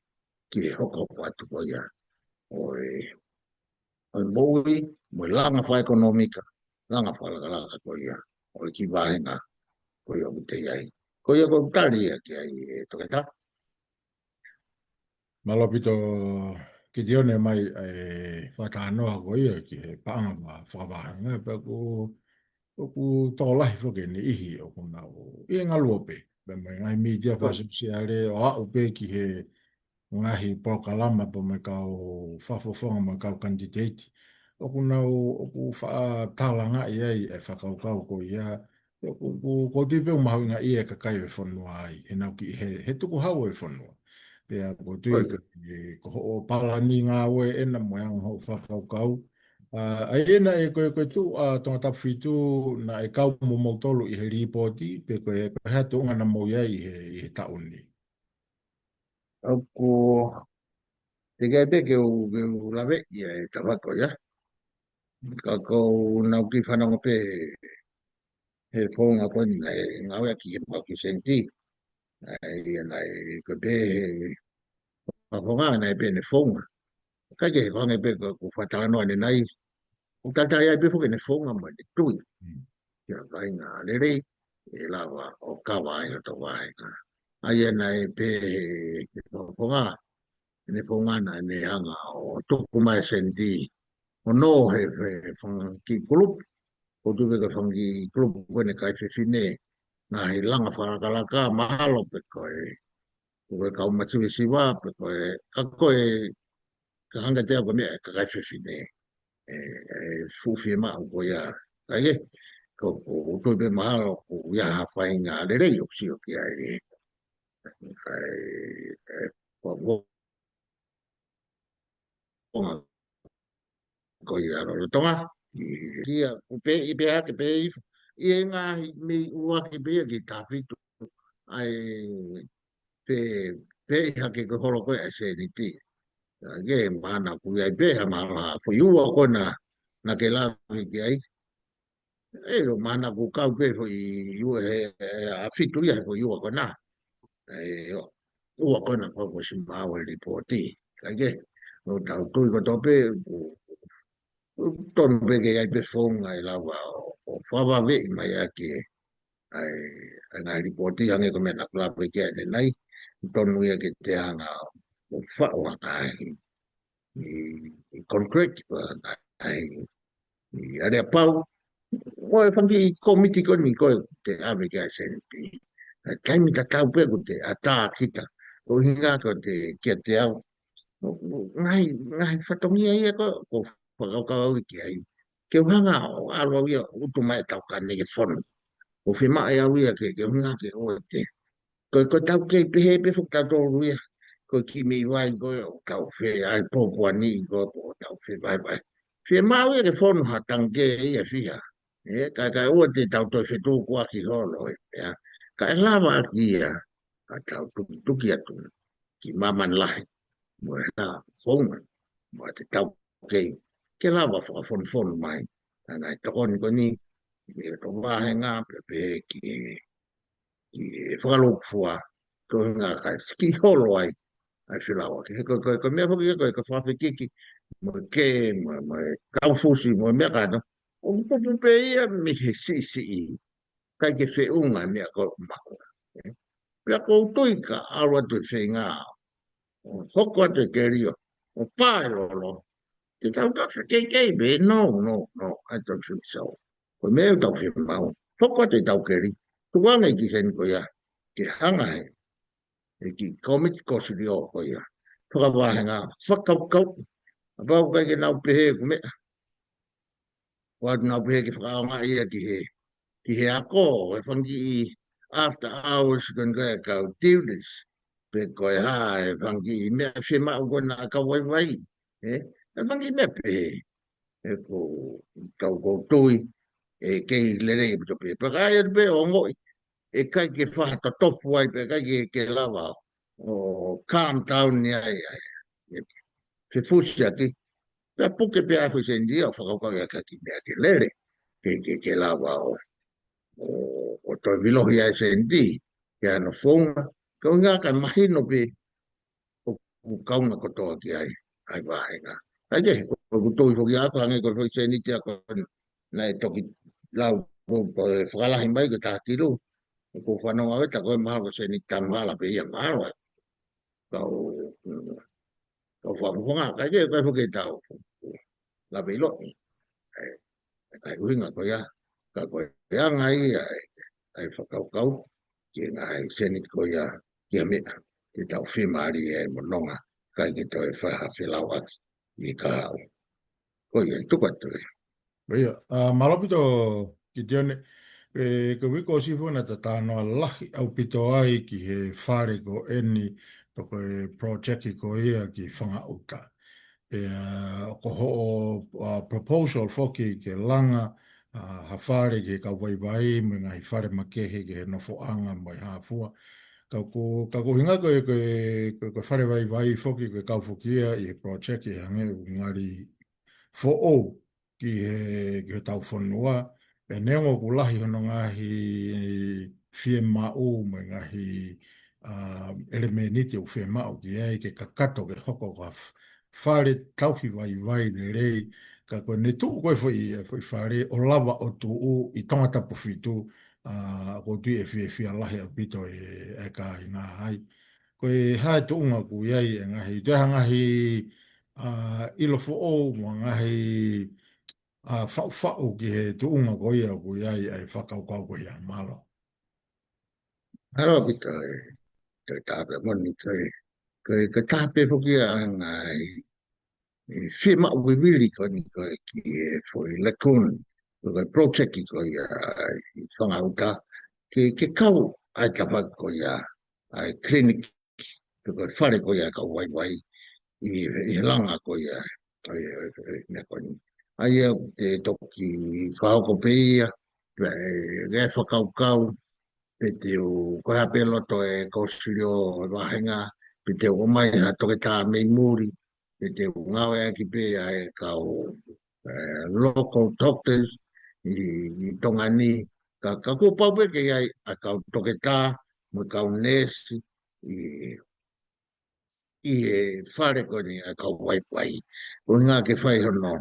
ki he hokohoko atu ko ia. ʻO e, ʻo e moʻui, mo e langa fakaʻekonōmika, langa fakalakalaka ko ia, ʻo e kiʻi vāhenga, ko ia ʻoku te ʻi ai. Ko ia ʻoku ou tali ia ki ai ē Toketā. Mālō ʻaupito Kitione mai e fakatalanoa ko ia ki he paʻanga ma fakavāhenga, pea ʻoku, ʻoku tokolahi foki e niʻihi ʻoku nau ʻi he ngaluope. Pea mo e ngaahi mītia fakasōsiale ʻo aʻu pē ki he ngaahi polokalama pea mo e kau fakafofonga mo e kau kanititeiti. ʻOku nau, ʻoku faʻa talangaʻi ai e fakakaukau ko ia, ʻoku, ʻoku, ʻoku ou tui pē ʻoku mahuʻinga ʻi he kakai ʻo e fonua ai, he nau kiʻi, he, he tukuhau ʻo e fonua. Pea ʻoku ou tui ʻOi. ko, ko hoʻo palani ngāue ʻena mo e anga hoʻo fakakaukau. ʻA, ʻa ia naʻe ko e, ko e tuʻu ʻa Tongatapu fitu naʻe kau mo moutolu ʻi he lipooti, pe ko e, ko e hā e tuʻunga naʻa mou ʻi ai ʻi he, ʻi he taʻu ni. ʻOku, teʻeki ai pē ke u, ke u lave ia e tavako ia. Ka ʻoku ou nau kiʻi fanongo pē he founga ko eni naʻe ngāueʻaki he maʻu kiʻi sēniti. ʻA ia naʻe ko e pē he fakafofonga naʻe pehē ʻene founga. Ka ke hangē pē ko, ko e fakatalanoa ʻanenai. ʻOku talitali ai pē foki ʻene founga mo ʻene tui. Mm. Ki ha faʻahinga lelei, ʻe lava ʻo kava ai hoto vāhenga. ʻA ia naʻe pehē he fakafofonga, ʻene founga naʻa ne hanga ʻo tuku mai e sēniti. ʻO nō he, he fanga kiʻi kulupu, ʻoku ou tui ko e fanga kiʻi kulupu ko eni ʻa e kakai fefine, ngaahi langa fakalakalaka, mahalo pe ko e, ko e kau masiva, pe ko e, ka ko e, ka hanga te au ko e meʻa ʻa e kakai fefine. ʻE, ʻe fuʻu fiemaʻu ko ia. Ka ʻi he, ko, ko, ʻoku ou tui pē mahalo ʻoku ʻi ai ha faʻahinga lelei ʻoku sio ki ai ē. ʻE, ʻe, ko, ko, ko ia lolotonga. ʻI, ia, ʻoku pē, ʻi pē hake pē ʻi, ʻi he ngaahi mei ua ki pē ia ki tafitu. ʻAi, pē, pē ʻi hake ko e holo ko ē ʻa e sēniti. Ke mana ku ia pē ha mala foʻi ua ko ena, naʻa ke lave ki ai. ʻE, lo mana ku kau pē foʻi ua he, he, ʻa fitu ia he foʻi ua ko ena. ʻE, ʻo, ua ko ena ko, ko si mau e lipoti. Ka ke, ʻo tau tui ko tō pē, ʻo, ʻo tonu pē ke ai pē founga ʻe lava ʻo, ʻo fakavaveʻi mai ʻaki ʻa e, ʻa e ngaahi lipoti hangē ko e meʻa naʻa ku lave ki ai ʻanenai, tonu ia ke te hanga ʻo faʻu ʻa e ngaahi, ʻi, ʻi contract, ʻa e ngaahi, ʻi aleapau, ʻo e fanga kiʻi kōmiti ko eni ko ē te ʻave ki ai e sēniti. ʻA e taimi tatau pē ʻoku te ʻatā kita, ʻo hinga ko te kiate au. ʻO, ʻo, ngaahi, ngaahi fatongia ia ko, ko fakakaukau ki ai. Ke u hanga ʻo ʻalu au ia ʻo utu mai ʻetau kane ki he fono. ʻOku fiemaʻu ʻe au ia ke, ke u hanga ke ʻoua te. Ko, ko ʻetau kei pehē pē foki tautolu ia. Ko e kiʻi meʻi vai ko ē ʻoku tau fē, ʻa e pōpoaki ko ē ʻoku tau fē vaivai. Fiemaʻu ia ke fono ha tangikē ia ʻe fiha. ʻE, ka, ka ʻoua te tau toe fetukuaki holo ē, ia. Kae lava ʻaki ia, ka tau tukituki atu ki māmani lahi, mo e hā founga, mo e te tau kei, ke lava fakafonufonu mai ʻa e ngaahi tokoni ko eni, ʻi he ʻoto vāhenga, pea pehē ki he, ki he fakalūkufua, ko e ngaahi kai, ki holo ai, ʻa e felauʻaki. He ko, ko, ko e meʻa foki ko e ka fakafekiki, mo e kē, mo, mo e kaufusi, mo e meʻa kātoa, ʻoku tupu pē ia mei he siʻisiʻi, ʻikai ke feʻunga e meʻa ko e maʻu. Pea ʻoku ou tui ka ʻalu atu e feinga, ʻo hoko atu e keli ʻo, ʻo pā e lolo. Te tau tau fakakeikei pē, no, no, no, ʻai tau fifisau. Ko e meʻa ʻoku tau fiemaʻu. Hoko atu ʻetau keli. Tukuange ki heni ko ia. Ke hanga he, ʻe kiʻi kōmiti kōsilio ko ia. Fakavāhenga, fakakaukau. Kapau ʻoku ʻikai ke nau pehē ʻoku meʻa. ʻOatu nau pehē ke fakaʻaongaʻi ia ki he, ki he ako, e fanga kiʻi after hours ko eni ko e kau dealers. Pe ko e hā, e fanga kiʻi meʻa fiemaʻu ko ena ʻa e kau vaivai. ʻE, e fanga kiʻi meʻa pehē. ʻE ko, kau ʻoku ou tui, ʻe kei lelei ʻaupito pē. Pea ka ʻai atu pē ʻo ongoʻi, ʻe ʻikai ke fakatotofu ai, pea ʻikai ke, ke lava ʻo calm down ni ai, ai. ʻE, fefusiaki, pea puke pē ʻa e foʻi sēniti ʻo fakakaukau ia ki ha kiʻi meʻa ke lele, ke, ke, ke lava ʻo, ʻo, ʻo toe vilohi ʻa e sēniti, ke ʻi ai hano founga, ka ʻuhinga kae mahino pē, ʻoku kaunga kotoa ki ai, ʻa e vāhenga. ʻAi ke, ʻoku ou tui foki ʻaku, hangē ko e foʻi sēniti ʻaku, naʻe toki lau, ko, ko e fakalahi mai ko e taha kilu, ʻoku ou fanongo au ʻe ta ko e mahalo ko e sēniti tanu hala pē ia mahalo ai. Kau, mm, kau fakafofonga, ka ke, ka foki tau. Lave ʻiloʻi. ʻAi, ʻai ʻuhinga ko ia, ka ko e anga ia, ʻai, ʻai fakakaukau, ki he ngaahi sēniti ko ia, ki ha meʻa, ke tau fiemālie ai mo nonga, ʻikai ke toe fai ha felauʻaki, ʻi ka au. Ko ia, tuku atu ē. Ko ia, ʻa, mālō ʻaupito, Kitione, ʻe, ko e uike kuo ʻosi foki naʻa ta talanoa lahi ʻaupito ai ki he fale ko eni, pe ko e project ko ia ki Fangaʻuta. ʻE, ʻa, ko hoʻo, ʻa, proposal foki ke langa, ʻa, ha fale ki he kau vaivai, mo e ngaahi fale makehe ki he nofoʻanga mo e hā fua. Ka ko, ka ko e ʻuhinga ko e, ko e, ko e, ko e fale vaivai foki, ko e kau foki ia ʻi he project ʻe hangē ʻoku ngali foʻou ki he, ki hotau fonua, pea neongo ʻoku lahi hono ngaahi fiemaʻu mo e ngaahi, ʻa, ʻelemēniti ʻoku fiemaʻu ki ai ke kakato ke hoko ko ha f-, fale tauhi vaivai lelei, ka ko ʻene tuʻu ko e foʻi, e foʻi fale ʻo lava ʻo tuʻu ʻi Tongatapu fitu, ʻa, ʻoku ou tui ʻe fiefia lahi ʻaupito e, e kāinga ai. Ko e hā e tuʻunga ʻoku ʻi ai e ngaahi, toe ha ngaahi, ʻa, ʻilo foʻou mo e ngaahi, ʻa, faʻufaʻu ki he tuʻunga ko ia ʻoku ʻi ai ʻa e fakakaukau ko ia, mālō. Mālō ʻaupito ē, ko e taha pē moʻoni, ko e, ko e, ko e taha pē foki ia ʻa e ngaahi, ʻe fiemaʻu vivili ko eni ko e ki he foʻi lagoon, ko e project ko ia ʻi Fangaʻuta, ke, ke kau ai tafaʻaki ko ia ʻa e clinic, pe ko e fale ko ia ʻa e kau vaivai, ʻi, ʻi he langa ko ia, ʻa e, ʻa e, ʻa e meʻa ko eni. ʻA ia ʻe toki fakahoko pē ia, pe, ʻe, ʻe fakakaukau, pe te u, ko e hā pē loto ʻa e kōsilio ʻo e vāhenga, pe te u ʻomai ha toketā mei muli, pe te u ngāueʻaki pē ʻa e kau, ʻe, local doctors ʻi, ʻi Tonga ni. Ka, ka kuo pau pē ke ʻi ai ʻa e kau toketā, mo e kau neesi, ʻi, ʻi he fale ko eni ʻa e kau vaivai. Ko e ʻuhinga ke fai hono,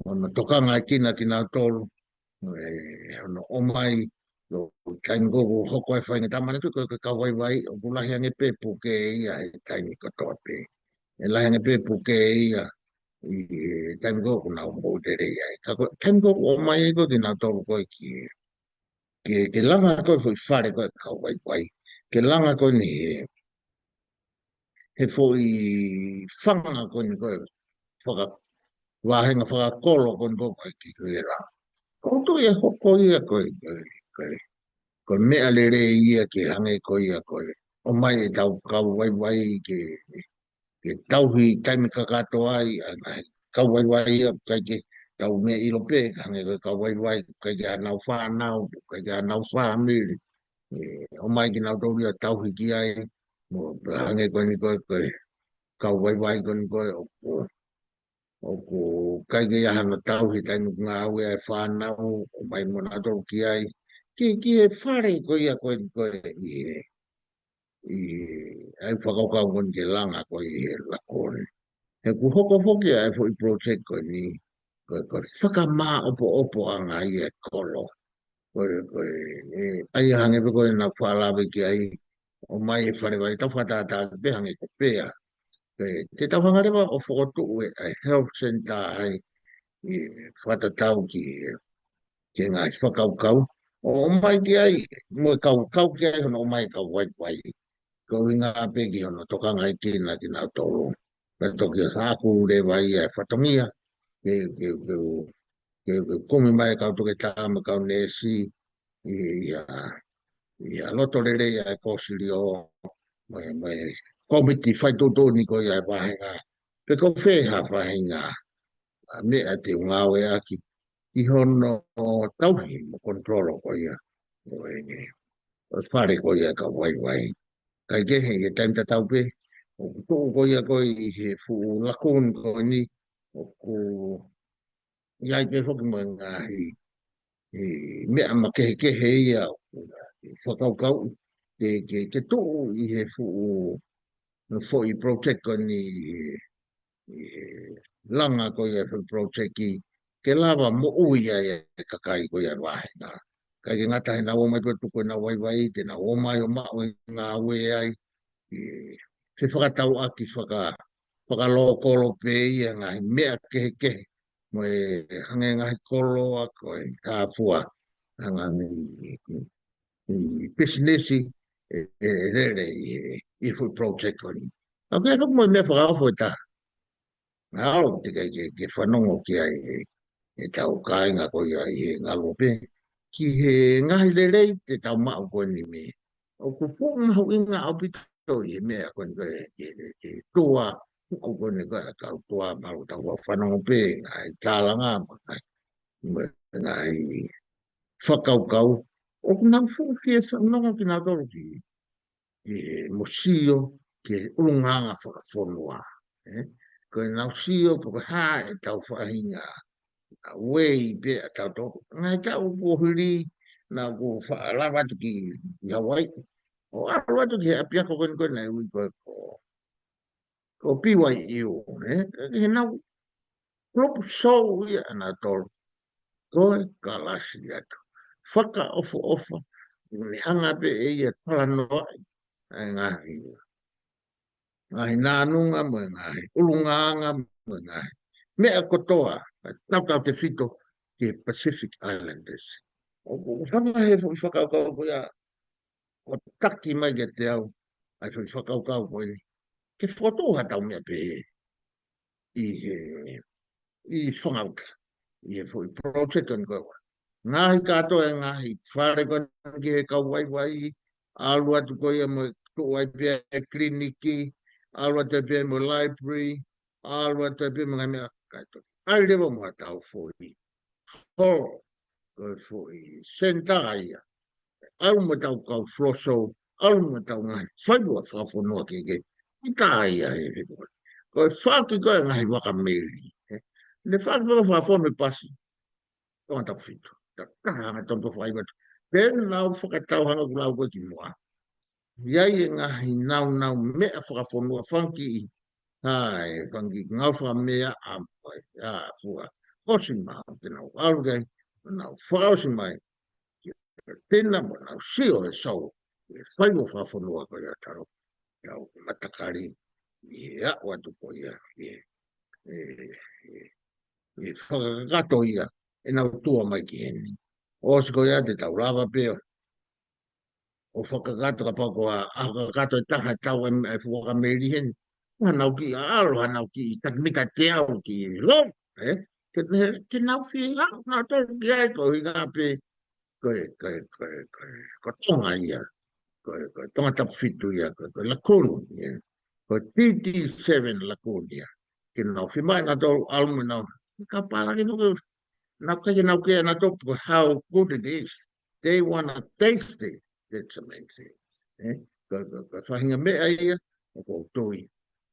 hono tokangaʻi kinautolu, ʻe, hono ʻomai, ʻo taimi ko ē ʻoku hoko ai e faʻahinga tāmana tu ko e kau vaivai, ʻoku lahi ange pē puke ia he taimi kotoa pē. ʻE lahi ange pē puke ia, ʻi he taimi ko ē ʻoku nau moʻui lelei ai. Ka ko e taimi ko ē ʻoku ʻomai ai ko ē kinautolu ko ē ki, ke, ke langa ko ē foʻi fale ko ē ʻa e kau vaivai. Ke langa ko eni he, he foʻi fanga ko eni ko ē faka, vāhenga fakakolo ko eni ko ē ki Huela. Ko e tuʻu ia hoko ia ko ē, ko e, ko e, ko e meʻa lelei ia ke hangē ko ia ko e ʻomai ʻetau kau vaivai ke, ke tauhi taimi kakato ai, ʻa e ngaahi kau vaivai ia, ʻikai ke tau meʻa ʻilo pē, hangē ko e kau vaivai, ʻikai ke ʻi ai hanau fānau, ʻikai ke ʻi ai hanau fāmili. ʻE, ʻomai kinautolu ia tauhi ki ai, mo, hangē ko eni ko ē, ko e kau vaivai ko eni ko ē, ʻoku, ʻoku ʻikai ke ʻi ai hano tauhi taimi ʻoku ngāue ai e fānau, ʻomai mo nautolu ki ai. Ki, ki he fale ko ia ko ē, ko ē ʻi he, ʻi, ʻa e fakakaukau ko eni ke langa ko ē ʻi he lagoon. He kuo hoko foki ʻa e foʻi project ko eni, ko e, ko e fakamāʻopoʻopoʻanga ia e kolo. Ko e, ko e, ʻe, ʻa ia hangē pē ko ē naʻa ku faʻa lave ki ai, ʻomai e fale vai, tau fakatātā pē hangē ko Pea. Ko e, te tau hanga leva ʻo fokotuʻu e, ʻa e health center ai, ʻi, fakatatau ki he, ki he ngaahi fakakaukau. ʻO ʻomai ki ai, mo e kau, kau ki ai hono ʻomai e kau vaivai. Ko e ʻuhinga pē ki hono tokangaʻi kinautolu. Ka toki ʻoku ou leva ia e fatongia, ke, ke, ke, ke, ke kumi mai e kau toketā mo e kau neesi, ʻi, ʻi ha, ʻi ha loto lelei ʻa e kōsilio, mo e, mo e kōmiti faitotonu ko ia e vāhenga. Pe ko fē ha faʻahinga, ʻa, meʻa te u ngāueʻaki ʻi hono tauhi mo control ko ia ʻo e, ʻo e fale ko ia ʻa e kau vaivai. Kae kehe ʻi he taimi tatau pē, ʻoku tuʻu ko ia ko ē ʻi he fuʻu lagoon ko eni, ʻoku ʻi ai pē foki mo e ngaahi, ʻi, meʻa makehekehe ia ʻoku fakakaukau ke, ke, ke tuʻu ʻi he fuʻu, foʻi project ko eni, ʻi he langa ko ia e foʻi project ke lava moʻui ai e kakai ko ia e vāhenga. ʻIkai ke ngata heʻenau ō mai ko ē tuku ʻenau vaivai, te nau ō mai ʻo maʻu e ngāue ai, ʻi he fefakatauʻaki faka, fakalokolo pē ia ngaahi meʻa kehekehe, mo e hangē ngaahi koloa ko e kāfua, hangē ʻi, ʻi, ʻi pisinisi ʻe, ʻe lele ʻi he, ʻi he foʻi project ko eni. ʻOku ʻi ai foki mo e meʻa fakaofo ʻe taha. Ngalo te kai ke, ke fanongo ki ai e, ʻetau kāinga ko ia ʻi he ngaluope. Ki he ngaahi lelei te tau maʻu ko eni mei. ʻOku fuʻu mahuʻinga ʻaupito ʻi he meʻa ko eni ko e, ke, ke, ke toa, ʻoku ko eni ko e kau toa malu tau fanongo pē, ngaahi tālanga, mo e ngaahi, mo e ngaahi fakakaukau. ʻOku nau fuʻu fie fanongo kinautolu ki, ki he mo sio ki he ʻulungaanga fakafonua. ʻE? Ko ʻenau sio, pe ko e hā ʻetau faʻahinga, ʻa, uei pē ʻa tautolu. Ngaahi taʻu kuo hili, naʻa ku faʻa lava atu ki, ki Hawaii. ʻO ʻalu atu ki he ʻapiako ko eni ko ē naʻe ui ko e ko, ko B Y U, ʻe? Ki heʻenau kulupu sou ia ʻanautolu. Ko e kalasi atu. Fakaʻofoʻofa. Ne hanga pē ʻe ia talanoaʻi ʻa e ngaahi, ngaahi nānunga mo e ngaahi ʻulungaanga mo e ngaahi meʻa kotoa, tautautefito ki he Pacific Islanders. ʻOku hanga he foʻi fakakaukau ko ia ʻo taki mai kiate au ʻa e foʻi fakakaukau ko eni ke fokotuʻu haʻatau meʻa pehē. ʻi he, ʻi Fangaʻuta, ʻi he foʻi project ko eni ko ē. Ngaahi kātoa e ngaahi fale ko eni ki he kau vaivai, ʻalu atu ko ia mo e tuʻu ai pē e kiliniki, ʻalu atu pē mo e library, ʻalu atu pē mo e ngaahi meʻa kātoa. ʻAi leva mo ʻetau foʻi holo, ko e foʻi senitā ia. ʻAlu mo ʻetau kau floso, ʻalu mo ʻetau ngaahi faiva fakafonua kehekehe. Ko e tā ia he fekua. Ko e faki ko e ngaahi vaka meli. Ne faki ko e fakafonu e pasi. Tongatapu fitu. Ka kaha anga tonto faiva. Pea nau fakatau hanga kulau ko e ki mua. ʻI ai e ngaahi naunau meʻa fakafonua fanga kiʻi. ʻAi, fanga kiʻi ngau fakamea a mai. ʻA, fua. ʻOsi mau, te nau ʻalu kai. Nau fakaʻosi mai. Tena mo nau sio e sau. E faiva fakafonua ko ia tau. Tau matakali. ʻI he aʻu atu ko ia. ʻI he, ʻi he, ʻi he fakakakato ia. ʻE nau tua mai ki heni. ʻOsi ko ia te tau lava pē ʻo fakakakato kapau ko e ʻaho kakato e taha tau e, e fuaka meli heni. Hanau kiʻi ʻalu, hanau kiʻi takimika teau kiʻi lo, ē? Ke, ke, ke nau fie haʻu, nau tau ki ai ko hinga pē, ko e, ko e, ko e, ko e, ko Tonga ia. Ko e, ko e Tongatapu fitu ia, ko e, ko e Lakoni ia. Ko e T T seven Lakoni ia. Ke nau fie mai nau tau ʻalu mo nau. Ka pala ke nau, nau kai ke nau ke nau tau, how good it is. They wanna taste it. That's amazing. Eh? Ka, ka, ka faʻahinga meʻa ia, ʻoku ou tui.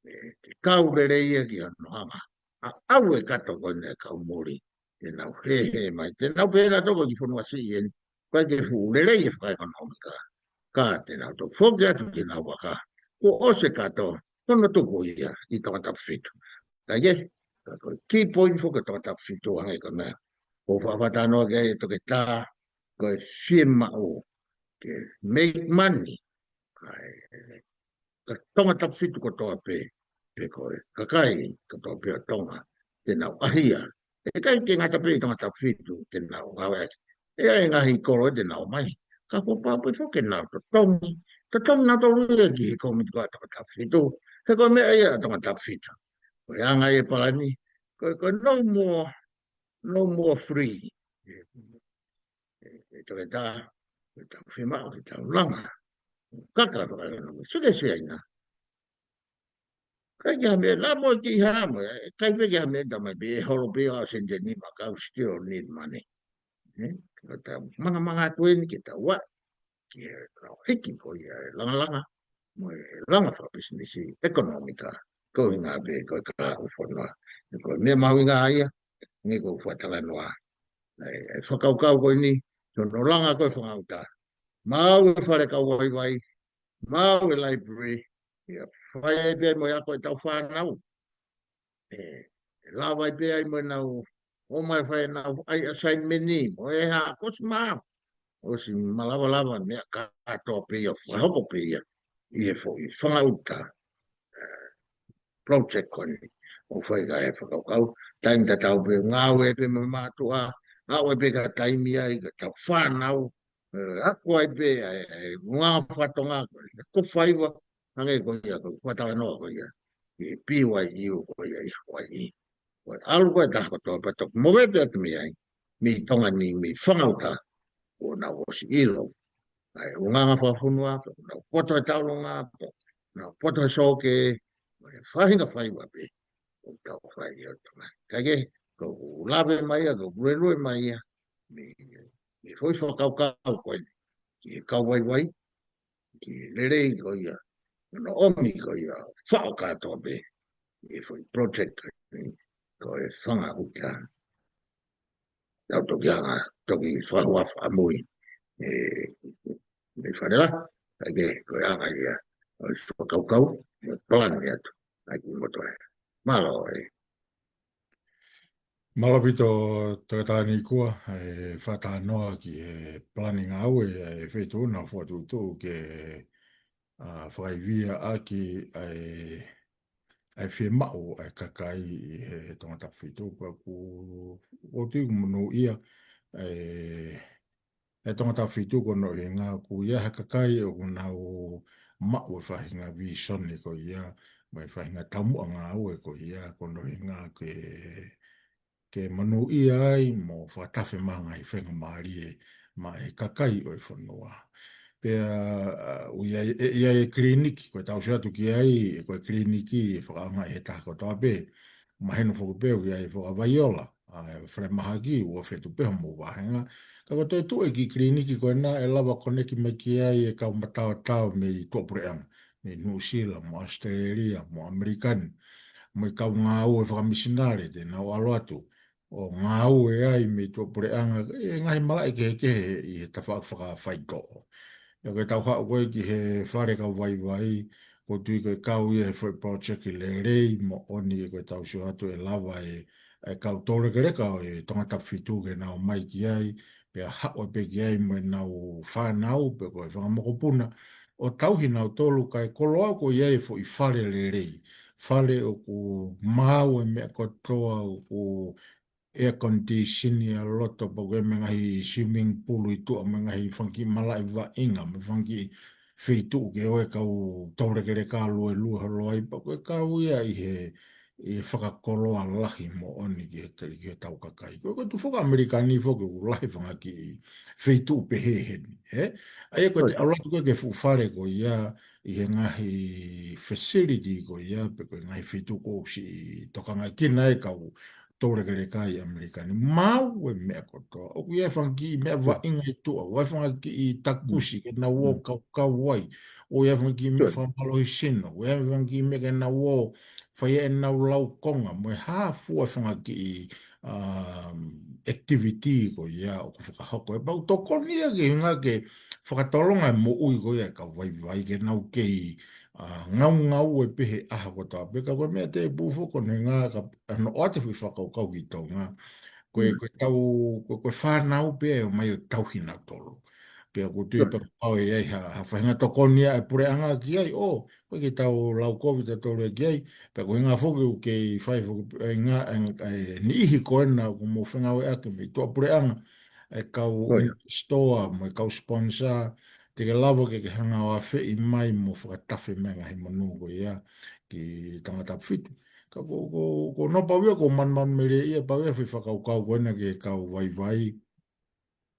Eh, ke kau lelei ia ki hano hanga. ʻA, ʻau e kato ko ʻene kau moli. Te nau he he mai. Te nau pehē na toko ki fonua siʻi eni. Ko e ke fuʻu lelei e fakaekonōmika. Ka te nau tau foki atu ki nau vaka. Ko ʻose kato. Kono tuku ia ʻi Tongatapu fitu. Ka ke, ka ko e key point foki Tongatapu fitu hanga i ka mea. Ko faʻafatanoa ke ai e toketā. Ko e fiemaʻu ke make money. Ka e, ka Tongatapu fitu kotoa pē, pe ko e kakai kotoa pē ʻo Tonga, te nau ʻahia. ʻE ʻikai ke ngata pē ʻi Tongatapu fitu, te nau ngāueʻaki. ʻE ʻi ai e ngaahi kolo te nau mai. Ka ko pau pē foki ke nau totongi. Totongi nau tau lue ki he komiti ko ē Tongatapu fitu. He ko e meʻa ia Tongatapu fitu. Ko e anga e palani. Ko, ko no more, no more free. ʻE, ʻe toketā, ʻe tau fiemaʻu, ʻe tau langa. Kaka fakaekonōmika, suke siaina. ʻIkai ke ha meʻa, la mo ki ha mo, ʻikai pē ke ha meʻa tamai pē, ʻe holo pē ʻa sente ni ma kau still need money. Eh? Ka tau mangamanga atu eni ke tau ua, ke tau hiki ko ia e langalanga, mo e langa fakapisinisi, ekonōmika, ko hinga pē ko e ka u fonua. Ko e meʻa mahuʻinga ia, nge ko u fatalanoa. ʻE, ʻe fakakaukau ko eni, no no langa ko e Fangaʻuta. Mau e fale kau vaivai, mau e library, ia fai ai pē mo e ako e tau fānau. ʻE, ʻe lava ai pē ai mo e nau, ʻo mai fai nau, ʻai assignment ni, mo e ha, kosi mau. ʻOsi malava lava meʻa kātoa pē ia, fakahoko pē ia, ʻi he foʻi Fangaʻuta. project ko eni. ʻO fai ka e fakakaukau, taimi tatau pē, ngāue pē mo mātuʻa, ngāue pē ka taimi ai, ka tau fānau, eh, ako ai pē, eh, eh, ngā fatonga, ko faiva, hangē ko ia, ko fatalanoa ko ia, ʻi P Y U ko ia ʻi Hawaii. Ko e ʻalu ko e taha kotoa pē toki movete atu mei ai, mei Tonga ni, mei Fangaʻuta, ʻo nau ʻosi ʻilo. ʻAi, ʻulungaanga fakafonua, ʻo nau poto e taulunga, ʻo nau poto e soke, ʻo e faʻahinga faiva pē, ʻo tau fai ʻi ʻo Tonga. Ka ke, ko u lave mai ia, ko u lelue mai ia, mei, mei foʻi fakakaukau ko eni, ki he kau vaivai, ki he lelei ko ia, ʻo nau ʻomi ko ia, faʻo kātoa pē, ʻi he foʻi project ko eni, ko e Fangaʻuta. Tau toki anga, toki fakahuafa mui. E, mei fale la, ʻai ke, ko e anga ia, ʻo e fakakaukau, ʻo e palani atu, ʻai ki moto e. Mālō e. Mālō ʻaupito Toketā Nikua, e faʻa talanoa ki he palani ngāue, e feituʻu na fokotuʻutuʻu ke, a, fakaivia ʻaki, e, ʻa e fiemaʻu ʻa e kakai ʻi he Tongatapu fitu, pea ʻoku ou tui ʻoku monūʻia, e, e Tongatapu fitu ko hono ʻuhinga ʻoku ʻi ai ha kakai ʻoku nau maʻu e faʻahinga vīsone ko ia, mo e faʻahinga taumuʻa ngāue ko ia, ko hono ʻuhinga ke, ke manuʻia ai mo fakatafe mai e ngaahi faingamālie maʻa e kakai ʻo e fonua. Pea, ʻoku ʻi ai, ʻe, ʻi ai e kiliniki, ko ʻetau sio atu ki ai, ko e kiliniki ʻe fakaʻaongaʻi ʻe he taha kotoa pē. Mahino foki pē ʻoku ʻi ai e fakavaiola, ʻa e falemahaki, ʻoua ʻe fetuʻu pē hoʻomou vāhenga. Ka ko e toe tuʻu e kiʻi kiliniki ko ena ʻe lava ʻo koneki mai ki ai e kau mataotao mei tuʻapuleʻanga, mei Nuʻusila, mo ʻAositelēlia, mo ʻAmelika ni, mo e kau ngāue fakamisinale te nau ʻalu atu ʻo ngāue ai mei tuʻapuleʻanga, ʻi he ngaahi malaʻe kehekehe ʻi he tafaʻaki fakafaitoʻo. Pea ko ʻetau haʻu ko ē ki he fale kau vaivai, ʻoku ou tui ko e kau ia he foʻi project lelei moʻoni, ko ʻetau sio atu ʻe lava e, e kau toulekeleka ʻo e Tongatapu fitu ke nau ō mai ki ai, pea haʻu pē ki ai mo ʻenau fānau, pe ko e fanga mokopuna, ʻo tauhi nautolu kae koloa ko ia e foʻi fale lelei. Fale ʻoku maau e meʻa kotoa, ʻoku air condition ʻi loto, pea ko e ngaahi swimming pool ʻi tuʻa, mo e ngaahi fanga kiʻi malaʻe vaʻinga, mo e fanga kiʻi feituʻu ke ō e kau toulekeleka ʻo luelue holo ai, pea ko e kau ia ʻi he, ʻi he fakakoloa lahi moʻoni ki he, ki heʻetau kakai. Ko e, ko e tuʻu foki ʻAmelika ni foki ʻoku lahi e fanga kiʻi feituʻu pehē heni, ē? ʻA ia ko e, ʻoku ʻalu atu ko ē ki he fuʻu fale ko ia, ʻi he ngaahi facility ko ia, pe ko e ngaahi feituʻu ʻoku siʻi tokangaʻi kinaua e kau toulekeleka ʻi ʻAmelika ni. Maau e meʻa kotoa. ʻOku ʻi ai e fanga kiʻi meʻa vaʻinga ʻi tuʻa, ʻoku ʻi ai e fanga kiʻi takusi ke nau ō kaukau ai, ʻoku ʻi ai e fanga kiʻi meʻa fakamālohisino, ʻoku ʻi ai e fanga kiʻi meʻa ke nau ō fai ai ʻenau laukonga, mo e hā fua e fanga kiʻi, um, activity ko ia ʻoku fakahoko. Pea ʻoku tokoni ia ke ʻuhinga ke fakatolonga e moʻui ko ia e kau vaivai ke nau kei, uh, ngaungaue pē he ʻaho kotoa pē. Ka ko e meʻa tēpū foki ko hono ʻuhinga ka, ʻa hono ʻoatu e foʻi fakakaukau ki Tonga, ko e, ko ʻetau, ko e, ko e fānau pē ʻe ō mai ʻo tauhi nautolu. Pea ʻoku ou tui pē kapau ʻe ʻi ai ha, ha faʻahinga tokoni ʻa e puleʻanga ki ai, ʻo, ʻoku ʻikai ke tau lau kovi tautolu ia ki ai, pea ko e ʻuhinga foki ʻoku kei fai foki e ngaahi, e, e, niʻihi ko ena ʻoku mou fengāueʻaki mei tuʻapuleʻanga, e kau store, mo e kau sponsor, te ke lava ke ke hanga ʻo afeʻi mai mo fakatafe mai e ngaahi monū ko ia ki Tongatapu fitu. Ka ko, ko, ko hono pau ia, ʻoku ou manumanumelie ia pau ia e foʻi fakakaukau ko ena ki he kau vaivai.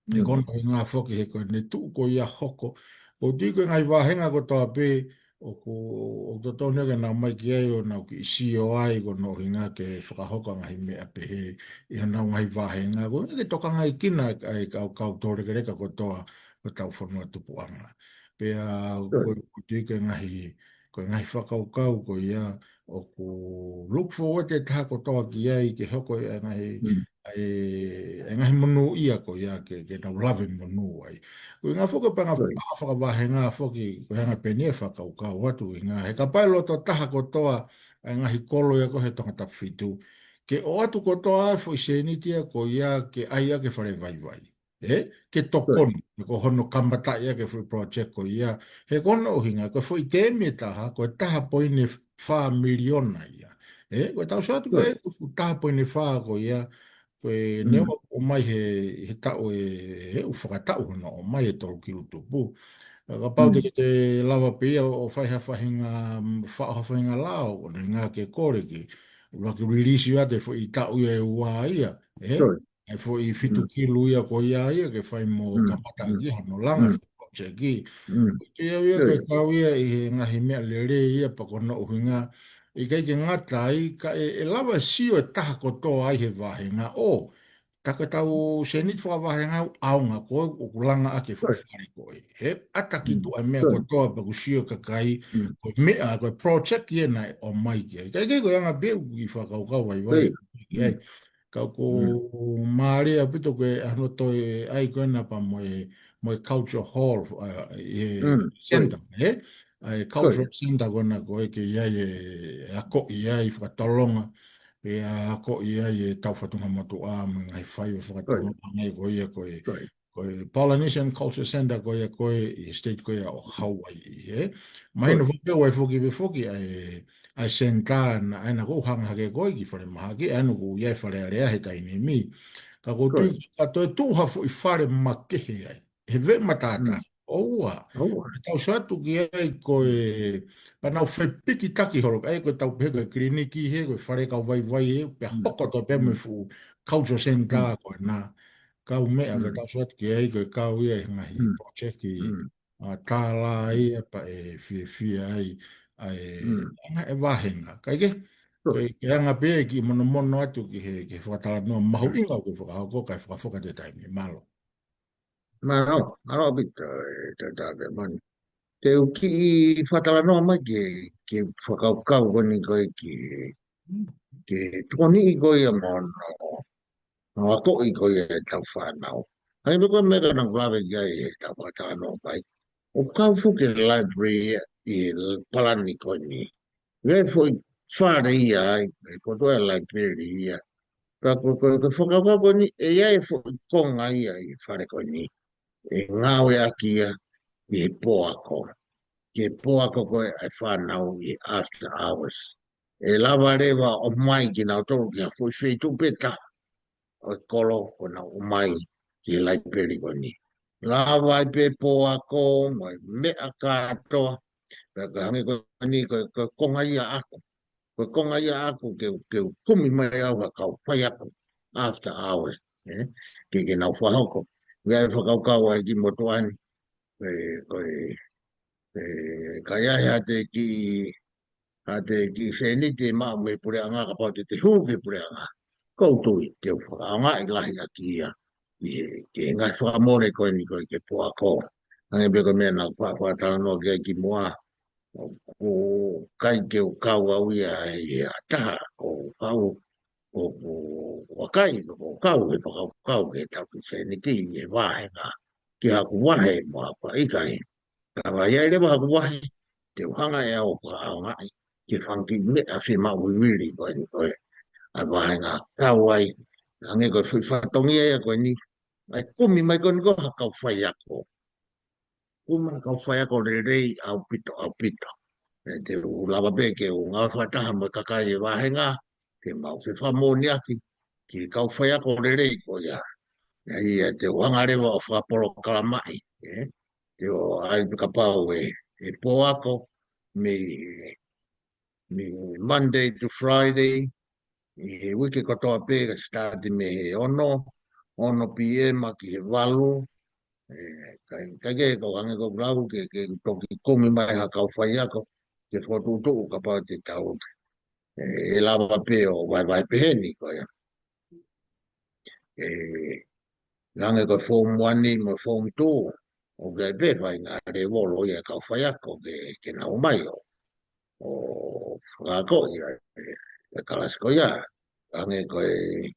ʻE ko hono ʻuhinga foki he ko ʻene tuʻu ko ia hoko. ʻOku ou tui ko e ngaahi vāhenga kotoa pē, ʻoku, ʻoku totonu ia ke nau ō mai ki ai ʻo nau kiʻi sio ai, ko hono ʻuhinga ke fakahoko e ngaahi meʻa pehē ʻi honau ngaahi vāhenga. Ko e ʻuhinga ke tokangaʻi kinaua e kau, kau toulekeleka kotoa ʻo hotau fonua tupuʻanga. Pea ʻoku, ʻoku ou tui ko e ngaahi, ko e ngaahi fakakaukau ko ia, ʻoku look forward e taha kotoa ki ai ke hoko e ngaahi, e, e ngaahi monū ia ko ia ke, ke nau lave monū ai. Ko e ʻuhinga foki pē ngaahi fakavāhenga foki, ko e anga pē eni e fakakaukau atu ʻuhinga he kapau ʻe loto taha kotoa e ngaahi kolo ia ko ē he Tongatapu fitu, ke ʻoatu kotoa e foʻi sēniti ia ko ia ke ʻai ʻaki e fale vaivai. Ē, ke tokoni, ko hono kamataʻi ʻaki e foʻi project ko ia. He ko hono ʻuhinga, ko e foʻi tēmi ʻe taha, ko e taha poini fā miliona ia. Ē, ko ʻetau sio atu ko e taha poini fā ko ia, ko e neongo ʻoku ʻomai he, he taʻu ē, he ʻoku fakataʻu hono ʻomai he tolu kilu tupu. Ka kapau te ke te lava pē ia ʻo fai ha faʻahinga, mm, faʻo ha faʻahinga lao, ko hono ʻuhinga ke kole ke ʻuluaki release ia ʻi he foʻi taʻu ia ʻe ua ia. Ē? ʻA e foʻi fitu kilu ia ko ia ia ke fai mo kamata ʻaki hono langa e foʻi project. ʻOku ou tui au ia ko e kau ia ʻi he ngaahi meʻa lelei ia pea ko hono ʻuhinga ʻikai ke ngata ai, ka ʻe, ʻe lava sio e taha kotoa ai he vāhenga ʻo, tā ko ʻetau sēniti fakavāhenga ʻoku ʻaonga ko ē ʻoku langa ʻaki e foʻi fale ko ē. He ʻata ki tuʻa e meʻa kotoa pea ʻoku sio e kakai, ko e meʻa, ko e project ia naʻe ʻomai ki ai. Ka ʻikai ko e anga pē ʻeku kiʻi fakakaukau vaivai ki ai. Ka ʻoku mālie ʻaupito ko e ʻa hono toe ʻai ko ena pea mo e, mo e culture hall, ʻa, ʻi he center, ē? ʻA e cultural center ko ena ko ē ke ʻi ai e, e akoʻi ai fakatolonga, ʻe akoʻi ai e tau fatunga motuʻa mo e ngaahi faiva fakatolonga ko ia ko e, ko e Polynesian Culture Center ko ia ko ē ʻi he state ko ia ʻo Hawaii, ē? Mahino foki pē ʻoku ʻi ai foki pē foki ʻa e, ʻa e center naʻa, ʻa ena ʻoku hanga hake ko ē ki falemahaki, ʻa ena ʻoku ʻi ai e Fale Alea he taimi ni. Ka ʻoku ou tui ka toe tuʻu ha foʻi fale makehe ai. He veʻe matātahi. ʻOua. ʻOua. Tau sio atu ki ai ko e, pea nau fepikitaki holo, ʻa ia ko e tau pehē ko e kiliniki he, ko e fale kau vaivai he, pea hoko atu pē mo e fuʻu culture center ko ena. Kau meʻa ko e tau sio atu ki ai ko e kau ia he ngaahi project ʻa tālā ia pea ʻe fiefia ai, ʻa e, ʻa e vāhenga. Kae kehe, ko e, ke anga pē ki monomono atu ki he, ki he fakatalanoa mahuʻinga ʻoku fakahoko kae fakafoki atu e taimi. Mālō. Mālō, mālō ʻaupito, ē, Tata Kemani. Te u kiʻi fakatalanoa mai ke, ke fakakaukau ko eni ko e ki, ke tokoniʻi ko ia mo hono, hono akoʻi ko ia e tau fānau. ʻA ia ko e meʻa naʻa ku lave ki ai he tau fakatalanoa mai. ʻOku kau foki e library ʻi he palani ko eni. ʻI ai e foʻi fale ia ai, e kotoa e library ia. Ka ko, ko, ko e fakakaukau ko eni, ʻe ʻi ai e foʻi konga ia ʻi he fale ko eni. ʻE ngāueʻaki ia ʻi he pō ako. Ki he pō ako ko ē ʻa e fānau ʻi he after hours. ʻE lava leva ʻo ʻomai kinautolu ki ha foʻi feituʻu pē taha ʻo e kolo ʻo nau ʻomai ki he library ko eni. Lava ai pē pō ako, mo e meʻa kātoa, pea ka hangē ko eni, ko, ko e konga ia ʻaʻaku. Ko e konga ia ʻaʻaku ke, ke u kumi mai au ha kau faiako after hours, ē? Ke, ke nau fakahoko. ʻI ai e fakakaukau ai ki motuʻa ni, ē, ko e, ē, ka ʻi ai haʻate kiʻi, haʻate kiʻi sēniti ʻe maʻu mei he puleʻanga kapau te te hū ki he puleʻanga. ʻOku ou tui, te u fakaʻaongaʻi lahi ʻaki ia. ʻI he, ki he ngaahi fakamole ko eni ko e ki he pō ako. Hangē pē ko e meʻa naʻa ku fa-, fakatalanoa ki ai kimuʻa. ʻOku ʻikai ke u kau au ia ʻi ha taha, ʻoku ou kau, ʻoku, ʻoku ʻikai, ʻoku ou kau he fakakaukau ke tau kiʻi sēniti ʻi he vāhenga ki haku vahe mo haku ʻikai. Ka ʻi ai leva haku vahe, te u hanga ʻe au ʻo fakaʻaongaʻi ki he fanga kiʻi meʻa fiemaʻu vivili ko eni ko e. ʻA e vāhenga kau ai, hangē ko e foʻi fatongia ia ko eni, ʻa e kumi mai ko eni ko ha kau faiako. Kumi mai ha kau faiako lelei ʻaupito, ʻaupito. ʻE te u lava pē ke u ngāue fakataha mo e kakai e vāhenga, ke mau fefakamoʻoniʻaki ki he kau faiako lelei ko ia. ʻA ia te u hanga leva ʻo fakapolokalamaʻi, ē? Te u ʻai pē kapau ʻe, ʻe pō ako mei, mei Monday to Friday, ʻi he uike kotoa pē ka start mei he ono, ono P M ki he valu, ē, kai, kai ke ko hangē ko e lau ke, ke toki kumi mai ha kau faiako, ke fokotuʻutuʻu kapau te tau, ē, ʻe lava pē ʻo vaevae pehē ni ko ia. ʻE, hangē ko e form one mo e form two, ʻoku ʻi ai pē faʻahinga lēvolo ia e kau faiako ke, ke nau ō mai ʻo, ʻo fakaakoʻi ʻa e, e kalasi ko ia. Hangē ko e,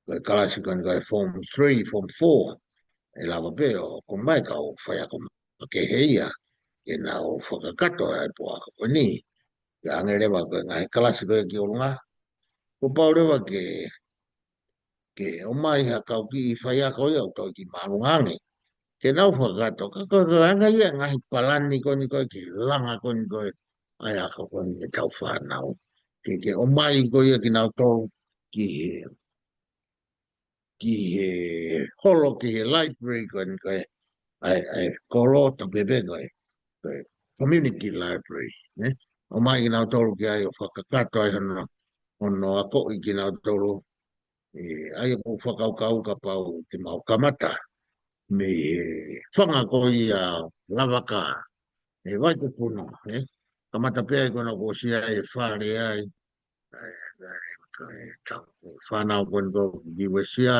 ko e kalasi ko eni ko e form three, form four, ʻe lava pē ʻo kumi mai kau faiako makehe ia, ke nau fakakakato ʻa e pō ako ko eni. Ka hangē leva ko e ngaahi kalasi ko ē ki ʻolunga, kuo pau leva ke, ke ō mai ha kau kiʻi faiako ia ʻoku tau kiʻi māʻolunga ange. Ke nau fakakakato, ka, ka, ka anga ia ngaahi palani ko eni ko e ke langa ko eni ko e ʻa e ako ko eni e tau fānau. Ke, ke ō mai ko ia kinautolu ki he, ki he holo, ki he library ko eni ko e, ʻa e, ʻa e kolo, tau pehē ko e, ko e community library, ne? ʻO mai kinautolu ki ai ʻo fakakakato ai hono, hono akoʻi kinautolu, ē, ʻa ia ʻoku ou fakakaukau kapau te mau kamata mei he fanga ko ia Lavaka, ē, Vaitupuno, ē? Kamata pē ai ko ena kuo ʻosi ʻi ai e fale ai, ē, ē, ē, tau fānau ko eni ko Uesia,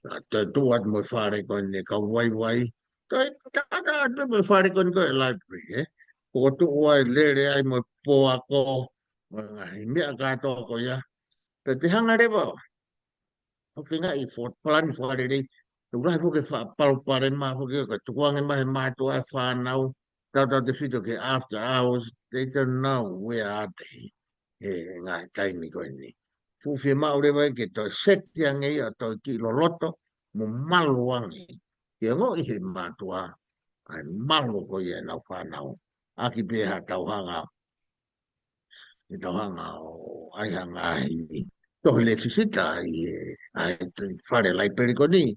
ʻa, te tuʻu atu mo e fale ko eni kau vaivai, toe taʻataʻa atu mo e fale ko eni ko e library, ē? Kuo tuʻu ai lele ai mo e pō ako, mo e ngaahi meʻa kātoa ko ia. Pea te hanga leva ʻo feingaʻi fo-, palani fakalelei. Te u lahi foki e faʻa palopalema foki ko e tukuange mai he mātuʻa e fānau, tautautefito ki he after hours, they don't know where are they. He ngaahi taimi ko eni. Fuʻu fiemaʻu leva ia ke toe seti ange ia, toe kiʻi loloto, mo malu ange. Ke ongoʻi he mātuʻa, ʻa e malu ko ia ʻenau fānau. ʻAki pē ha tau hanga ʻe tau hanga ʻo ʻai ha ngaahi tohi lēsisita ʻi he, ʻa e toe fale laipeli ko eni,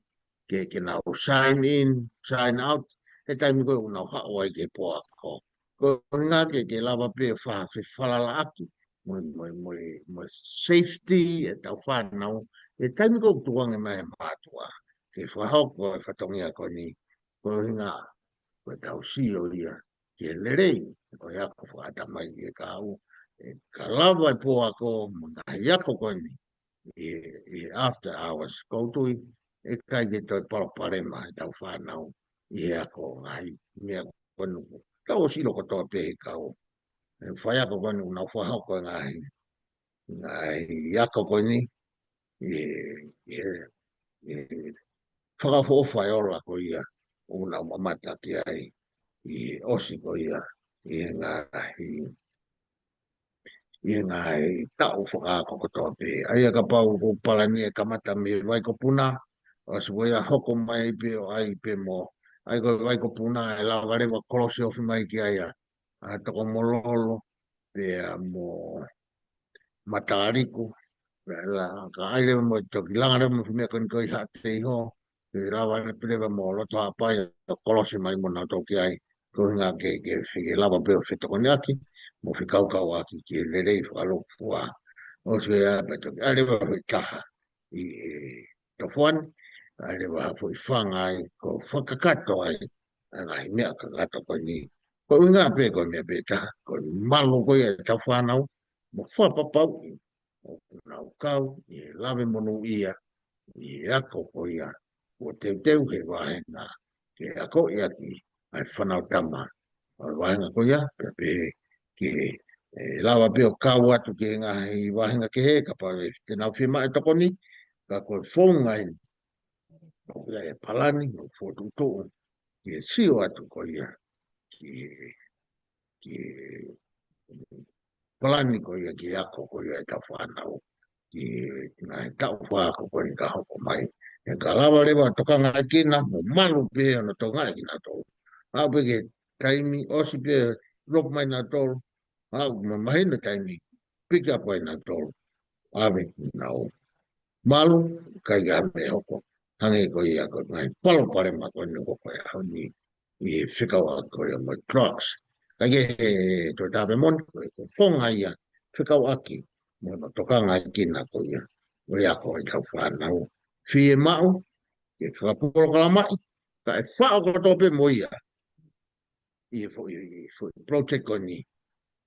ke, ke nau sign in, sign out, he taimi ko ē ʻoku nau haʻu ai ki he pō ako. Ko e ʻuhinga ke, ke lava pē ʻo fa-, fefalalaʻaki mo e, mo e, mo e, mo e safety ʻetau fānau, he taimi ko ē ʻoku tukuange mai e mātuʻa ke fakahoko e fatongia ko eni, ko e ʻuhinga ko ʻetau sio ia ki he lelei ʻo e ako fakaʻatamai ʻi he kahaʻu. ʻE, ka lava e pō ako mo e ngaahi ako ko eni ʻi, ʻi he after hours, ʻoku ou tui ʻe ʻikai ke toe palopalema ʻetau fānau ʻi he ako ngaahi meʻa ko eni. Tau ʻosi ʻilo kotoa pē he kau, e, faiako ko eni ʻoku nau fakahoko e ngaahi, ngaahi ako ko eni ʻi he, ʻi he, ʻi he fakaʻofoʻofa e ola ko ia ʻoku nau mamata ki ai ʻi he ʻosi ko ia ʻi he ngaahi, ʻi he ngaahi taʻu fakaako kotoa pē. ʻA ia kapau ʻoku palani e kamata mei Vaikopuna, ʻosi ko ia hoko mai pē ʻo ʻai pē mo, ʻai ko Vaikopuna ʻe lava leva kolosi ofi mai ki ai ʻa, ʻa Tokomololo, pea mo Mataliku, pea la, ka ʻai leva mo toki langa leva mo e fuʻu meʻa ko eni ko ē ʻi Haʻateiho, ʻe lava leva mo Lotohaʻapai ʻo kolosi mai mo nautolu ki ai, ko e ʻuhinga ke, ke, ke lava pē ʻo fetokoniʻaki mo fekaukauʻaki ki he lelei fakalūkufua. ʻOsi ia pea toki ʻai leva foʻi taha ʻi, ʻi Tofoa ni, ʻai leva ha foʻi fanga ai ko e fakakakato ai ʻa e ngaahi meʻa kakato ko eni. Ko e ʻuhinga pē ko e meʻa pē taha, ko e malu ko ia ʻetau fānau mo fakapapauʻi ʻoku nau kau ʻi he lave monūʻia ʻi he ako ko ia kuo teuteu he vāhenga ke akoʻi ʻaki ʻa e fānau tama ʻo e vāhenga ko ia, pea pehē ki he, ʻe lava pē ʻo kau atu ki he ngaahi vāhenga kehe kapau ʻe, te nau fiemaʻu e tokoni, ka ko e founga eni ʻoku ʻi ai e palani mo e fokotuʻutuʻu ki he sio atu ko ia ki he, ki he palani ko ia ki he ako ko ia ʻetau fānau ki he ngaahi taʻu fakaako ko eni ka hoko mai. ʻE ka lava leva ʻo tokangaʻi kinautolu mo malu pē ʻo nau tokangaʻi kinautolu. Aʻu pē ki he taimi ʻosi pē lopu mai nautolu, aʻu mo e mahino taimi pick up ai nautolu, ʻave kinautolu. Malu, ʻikai ke ʻi ai ha meʻa hoko. Hangē ko ia ko e ngaahi palopalema ko eni ʻoku hoko he ʻaho ni ʻi he fekauʻaki ko ia mo e drugs. Ka ʻi he toe tape moni, ko e, ko e founga ia fekauʻaki mo hono tokangaʻi kinautolu ko ia ʻo e ako ʻetau fānau. Fiemaʻu ke fakapolokalamaʻi, kae faʻo kotoa pē mo ia ʻi he foʻi, foʻi project ko eni.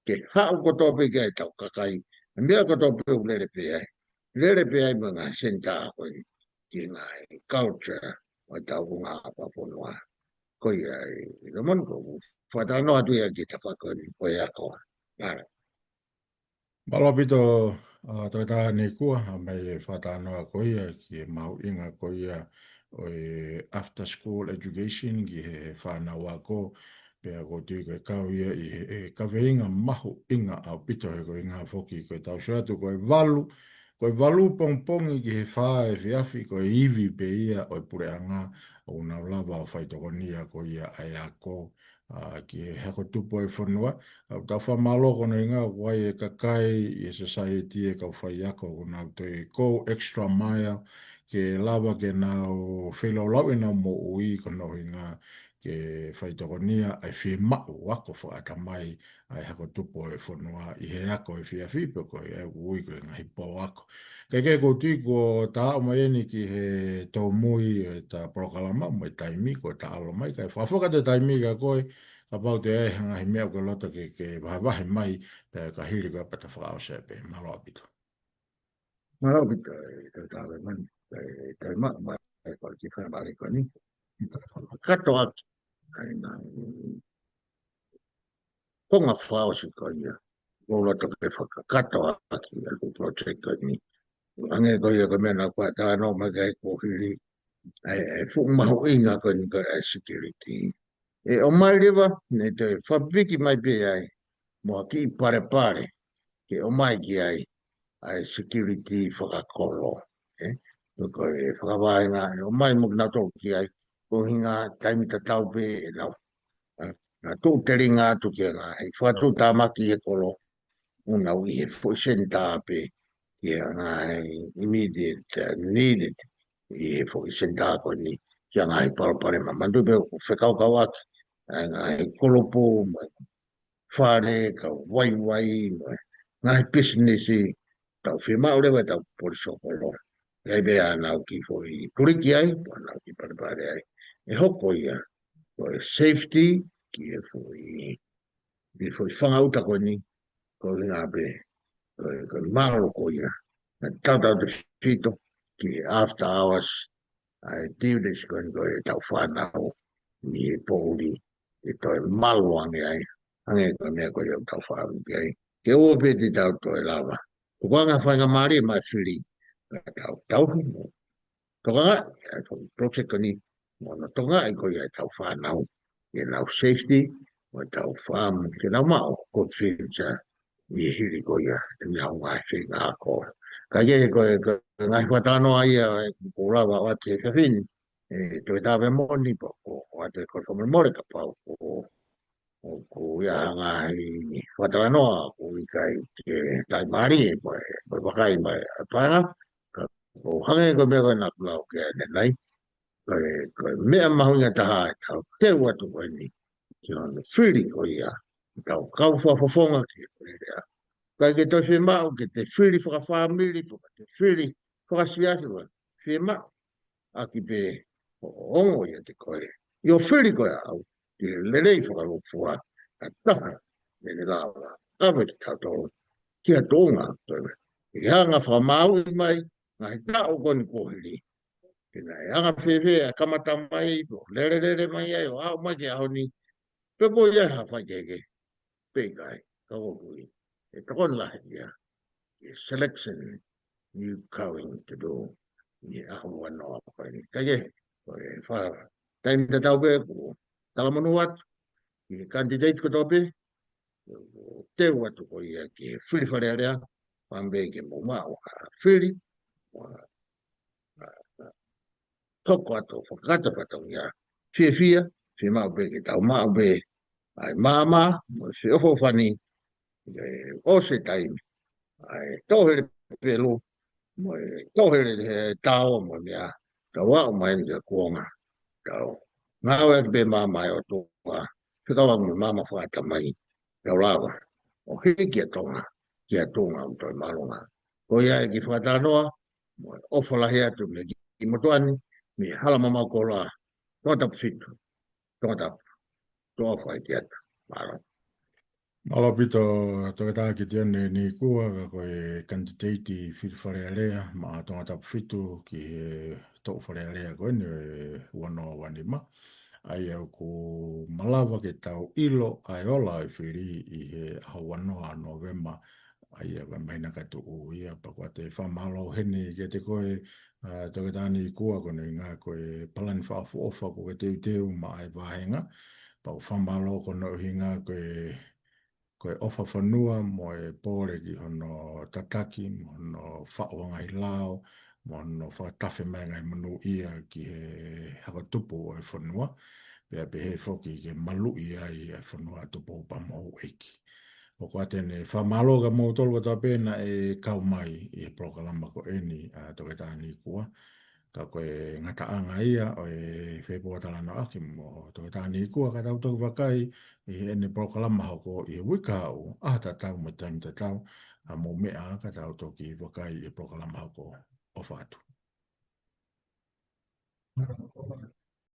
Ke haʻu kotoa pē ki ai ʻetau kakai, meʻa kotoa pē ʻoku lele pē ai. Lele pē ai mo e ngaahi senitā ko eni ki he ngaahi culture ʻo ʻetau ngaahi ʻapafonua. Ko ia ai, ʻi he moni ko ʻeku fakatalanoa atu ia ki he tafaʻaki ko eni ko e ako. Mālō. Mālō ʻaupito, ʻa, Toketā Nikua, ʻa mai e fakatalanoa ko ia ki he mahuʻinga ko ia ʻo e after school education ki he, he fānau ako, pea ʻoku ou tui ko e kau ia ʻi he, he kaveinga mahuʻinga ʻaupito he ko e ʻuhinga foki ko e tau sio atu ko e valu, ko e valu pongipongi ki he fā efiafi ko e ivi pē ia ʻo e puleʻanga ʻoku nau lava ʻo faitokonia ko ia ʻa e ako, ʻa, ki he hako tupu ʻo e fonua. ʻOku tau fakamālō ko hono ʻuhinga ʻoku ʻi ai e kakai ʻi he society, e kau faiako ʻoku nau toe go extra mile ke lava ke nau feilaulauʻi ʻenau moʻui ko hono ʻuhinga ke faitokonia ʻa e fiemaʻu ako fakaʻatamai ʻa e hako tupu ʻo e fonua ʻi he ako efiafi pe ko e ʻoku ui ko e ngaahi pō ako. Kae kehe ʻoku ou tui kuo ta aʻu mai eni ki he tōmui ʻo ʻeta polokalama mo e taimi kuo ta ʻalu mai, kae fakafoki atu e taimi kia koe, kapau te ʻi ai ha ngaahi meʻa ʻoku ke loto ke, ke vahevahe mai, pea ka hili ko ia pea ta fakaʻosi pē. Mālō ʻaupito. Mālō ʻaupito, e, Toketā Lemani, e, taimi mai, e, ko e kiʻi faingamālie ko eni. Kakato ʻaki ʻa e ngaahi konga fakaʻosi ko ia ʻoku ou loto ke fakakakato ʻaki ʻa e project ko eni. Hangē ko ia ko e meʻa naʻá ku talanoa mai ki ai kuo hili, ʻa e, ʻa e fuʻu mahuʻinga ko eni ko e security. ʻE ʻomai leva, ne toe fakapiki mai pē ai mo ha kiʻi palepale ke ʻomai ki ai ʻa e security fakakolo. ʻE, ko e fakavahenga ʻe ʻomai mo kinautolu ki ai, ko e ʻuhinga taimi tatau pē ʻenau, ʻa, nau tuʻu telinga atu ki he ngaahi fakatuʻutāmaki he kolo, ʻoku nau ʻi he foʻi senitā pē ki he ngaahi immediate, uh, needed ʻi he foʻi senitā ko eni. ki he ngaahi palopalema. Manatuʻi pē ʻoku fekauʻaki ʻa e ngaahi kulupu, mo e fale, kau vaivai, mo e ngaahi pisinisi, tau fiemaʻu leva ʻetau polisi sokolo. ʻE ʻi ai pē ʻenau kiʻi foʻi tuliki ai, pea ʻenau kiʻi palepale ai. ʻE hoko ia ko e safety ki he foʻi, ki he foʻi fanga ʻuta ko eni, ko e ʻuhinga pē ko e, ko e mahalo ko ia naʻa tau tautautefito ki he after hours, ʻa e duties ko eni ko ʻetau fānau ʻi he poʻuli, ʻe toe malu ange ai, hangē ko e meʻa ko ia ʻoku tau fāʻaki ai. Ke ʻoua pē te tau toe lava. Ko e anga e faingamālie mai fili, ka tau tauhi mo tokangaʻi ʻa e project ko eni, mo hono tokangaʻi ko ia ʻetau fānau, ʻenau safety, mo ʻetau fāmili, ke nau maʻu ko e future ʻi he hili ko ia ʻenau ngaahi feinga ako. Ka ʻi he ko e, ko e ngaahi fakatalanoa ia ʻoku ou lava ʻo ʻoatu he efiafi ni, ʻe Toketā Veamoni, pea ʻoku ou ʻoatu e kole fakamolemole kapau ʻoku, ʻoku ʻi ai ha ngaahi fakatalanoa ʻoku ʻikai ke taʻimālie, mo e, mo e vakai mai ʻa e paenga, ka ʻoku hangē ko e meʻa ko ē naʻa ku lau ki ai ʻanenai, ko e, ko e meʻa mahuʻinga taha ʻetau teu atu ko eni ki hono fili ko ia ʻetau kau fakafofonga ki he lelei. ʻIkai ke toe fiemaʻu ke te fili fakafāmili, pe ko e te fili fakasiasi, ʻoku fiemaʻu ʻaki pē hoʻo ongo ʻiate koe, ʻi hoʻo fili koe ʻaʻau ki he lelei fakalūkufua, ka taha ʻe lava ʻave kitautolu ki ha tuʻunga toe ʻi he anga fakamaauʻi mai ngaahi taʻu ko eni kuo hili. Ke naʻe anga fēfē ʻa e kamata mai, ʻo lelelele mai ai, ʻo aʻu mai ki he ʻaho ni, pe kuo ʻi ai ha faikehekehe pe ʻikai, ka ʻoku ou tui ʻe tokoni lahi ia ki he selection you're going to do ʻi he ʻaho ua noa ko eni. Ka ʻi he, ko e fā taimi tatau pē ʻoku talamonū atu ki he candidate kotoa pē, ʻoku teu atu ko ia ki he fili Fale Alea, pea ʻoku pehē ke mou maʻu ha fili, ʻo hoko atu ʻo fakakakato e fatongia fiefia, fiemaʻu pē ke tau maʻu pē ʻa e maama, mo e feʻofoʻofani, ʻe ʻosi e taimi ʻa e tohele pelu, mo e tohele he tao, mo e meʻa, tau aʻu mai ki he kuonga, tau ngāueʻaki pē maama ʻa e ʻOtua, fekauʻaki mo e maama fakaʻatamai, tau lava ʻo hiki ʻa Tonga ki ha tuʻunga ʻoku toe māʻolunga. Ko ia e kiʻi fakatalanoa, mo e ʻofa lahi atu mei he kiʻi motuʻa ni, mei Halamamaʻu Koloa, Tongatapu fitu, Tongatapu, tuʻa ʻofa ʻaupito. Mālō. Mālō ʻaupito, Toketā Kitione Nikua, ka ko e kanititeiti fili Fale Alea maʻa Tongatapu fitu ki he toʻu Fale Alea ko eni ʻo e ua noa ua nima. ʻA ia ʻoku malava ke tau ʻilo ʻa e ola ʻo e fili ʻi he ʻaho ua noa Nōvema, ʻa ia ko e māhina ka tuʻu ia, pea ʻoku ou fakamālō heni kiate koe, ʻa, Toketā Nikua, ko hono ʻuhinga ko e palani fakaʻofoʻofa kuo ke teuteu maʻa e vāhenga, pea ʻoku ou fakamālō ko hono ʻuhinga ko e, ko e ʻofa fonua mo e pole ki hono tataki, mo hono faʻu ʻa e ngaahi lao, mo hono fakatafe mai e ngaahi monūʻia ki he hako tupu ʻo e fonua, pea pehē foki ke maluʻi ai ʻa e fonua ʻa Tupou pea mo houʻeiki. ʻOku ou ʻoatu ʻeni e fakamālō kia moutolu kotoa pē naʻe kau mai ʻi he polokalama ko eni, ʻa, Toketā Nikua. Ka ko e ngataʻanga ia ʻo e fepōtalanoaʻaki mo Toketā Nikua, ka tau toki vakai ʻi heʻene polokalama hoko ʻi he uike kahaʻu, ʻaho tatau mo e taimi tatau, ʻa, mou meʻa ka tau toki vakai ʻi he polokalama hoko. ʻOfa atu.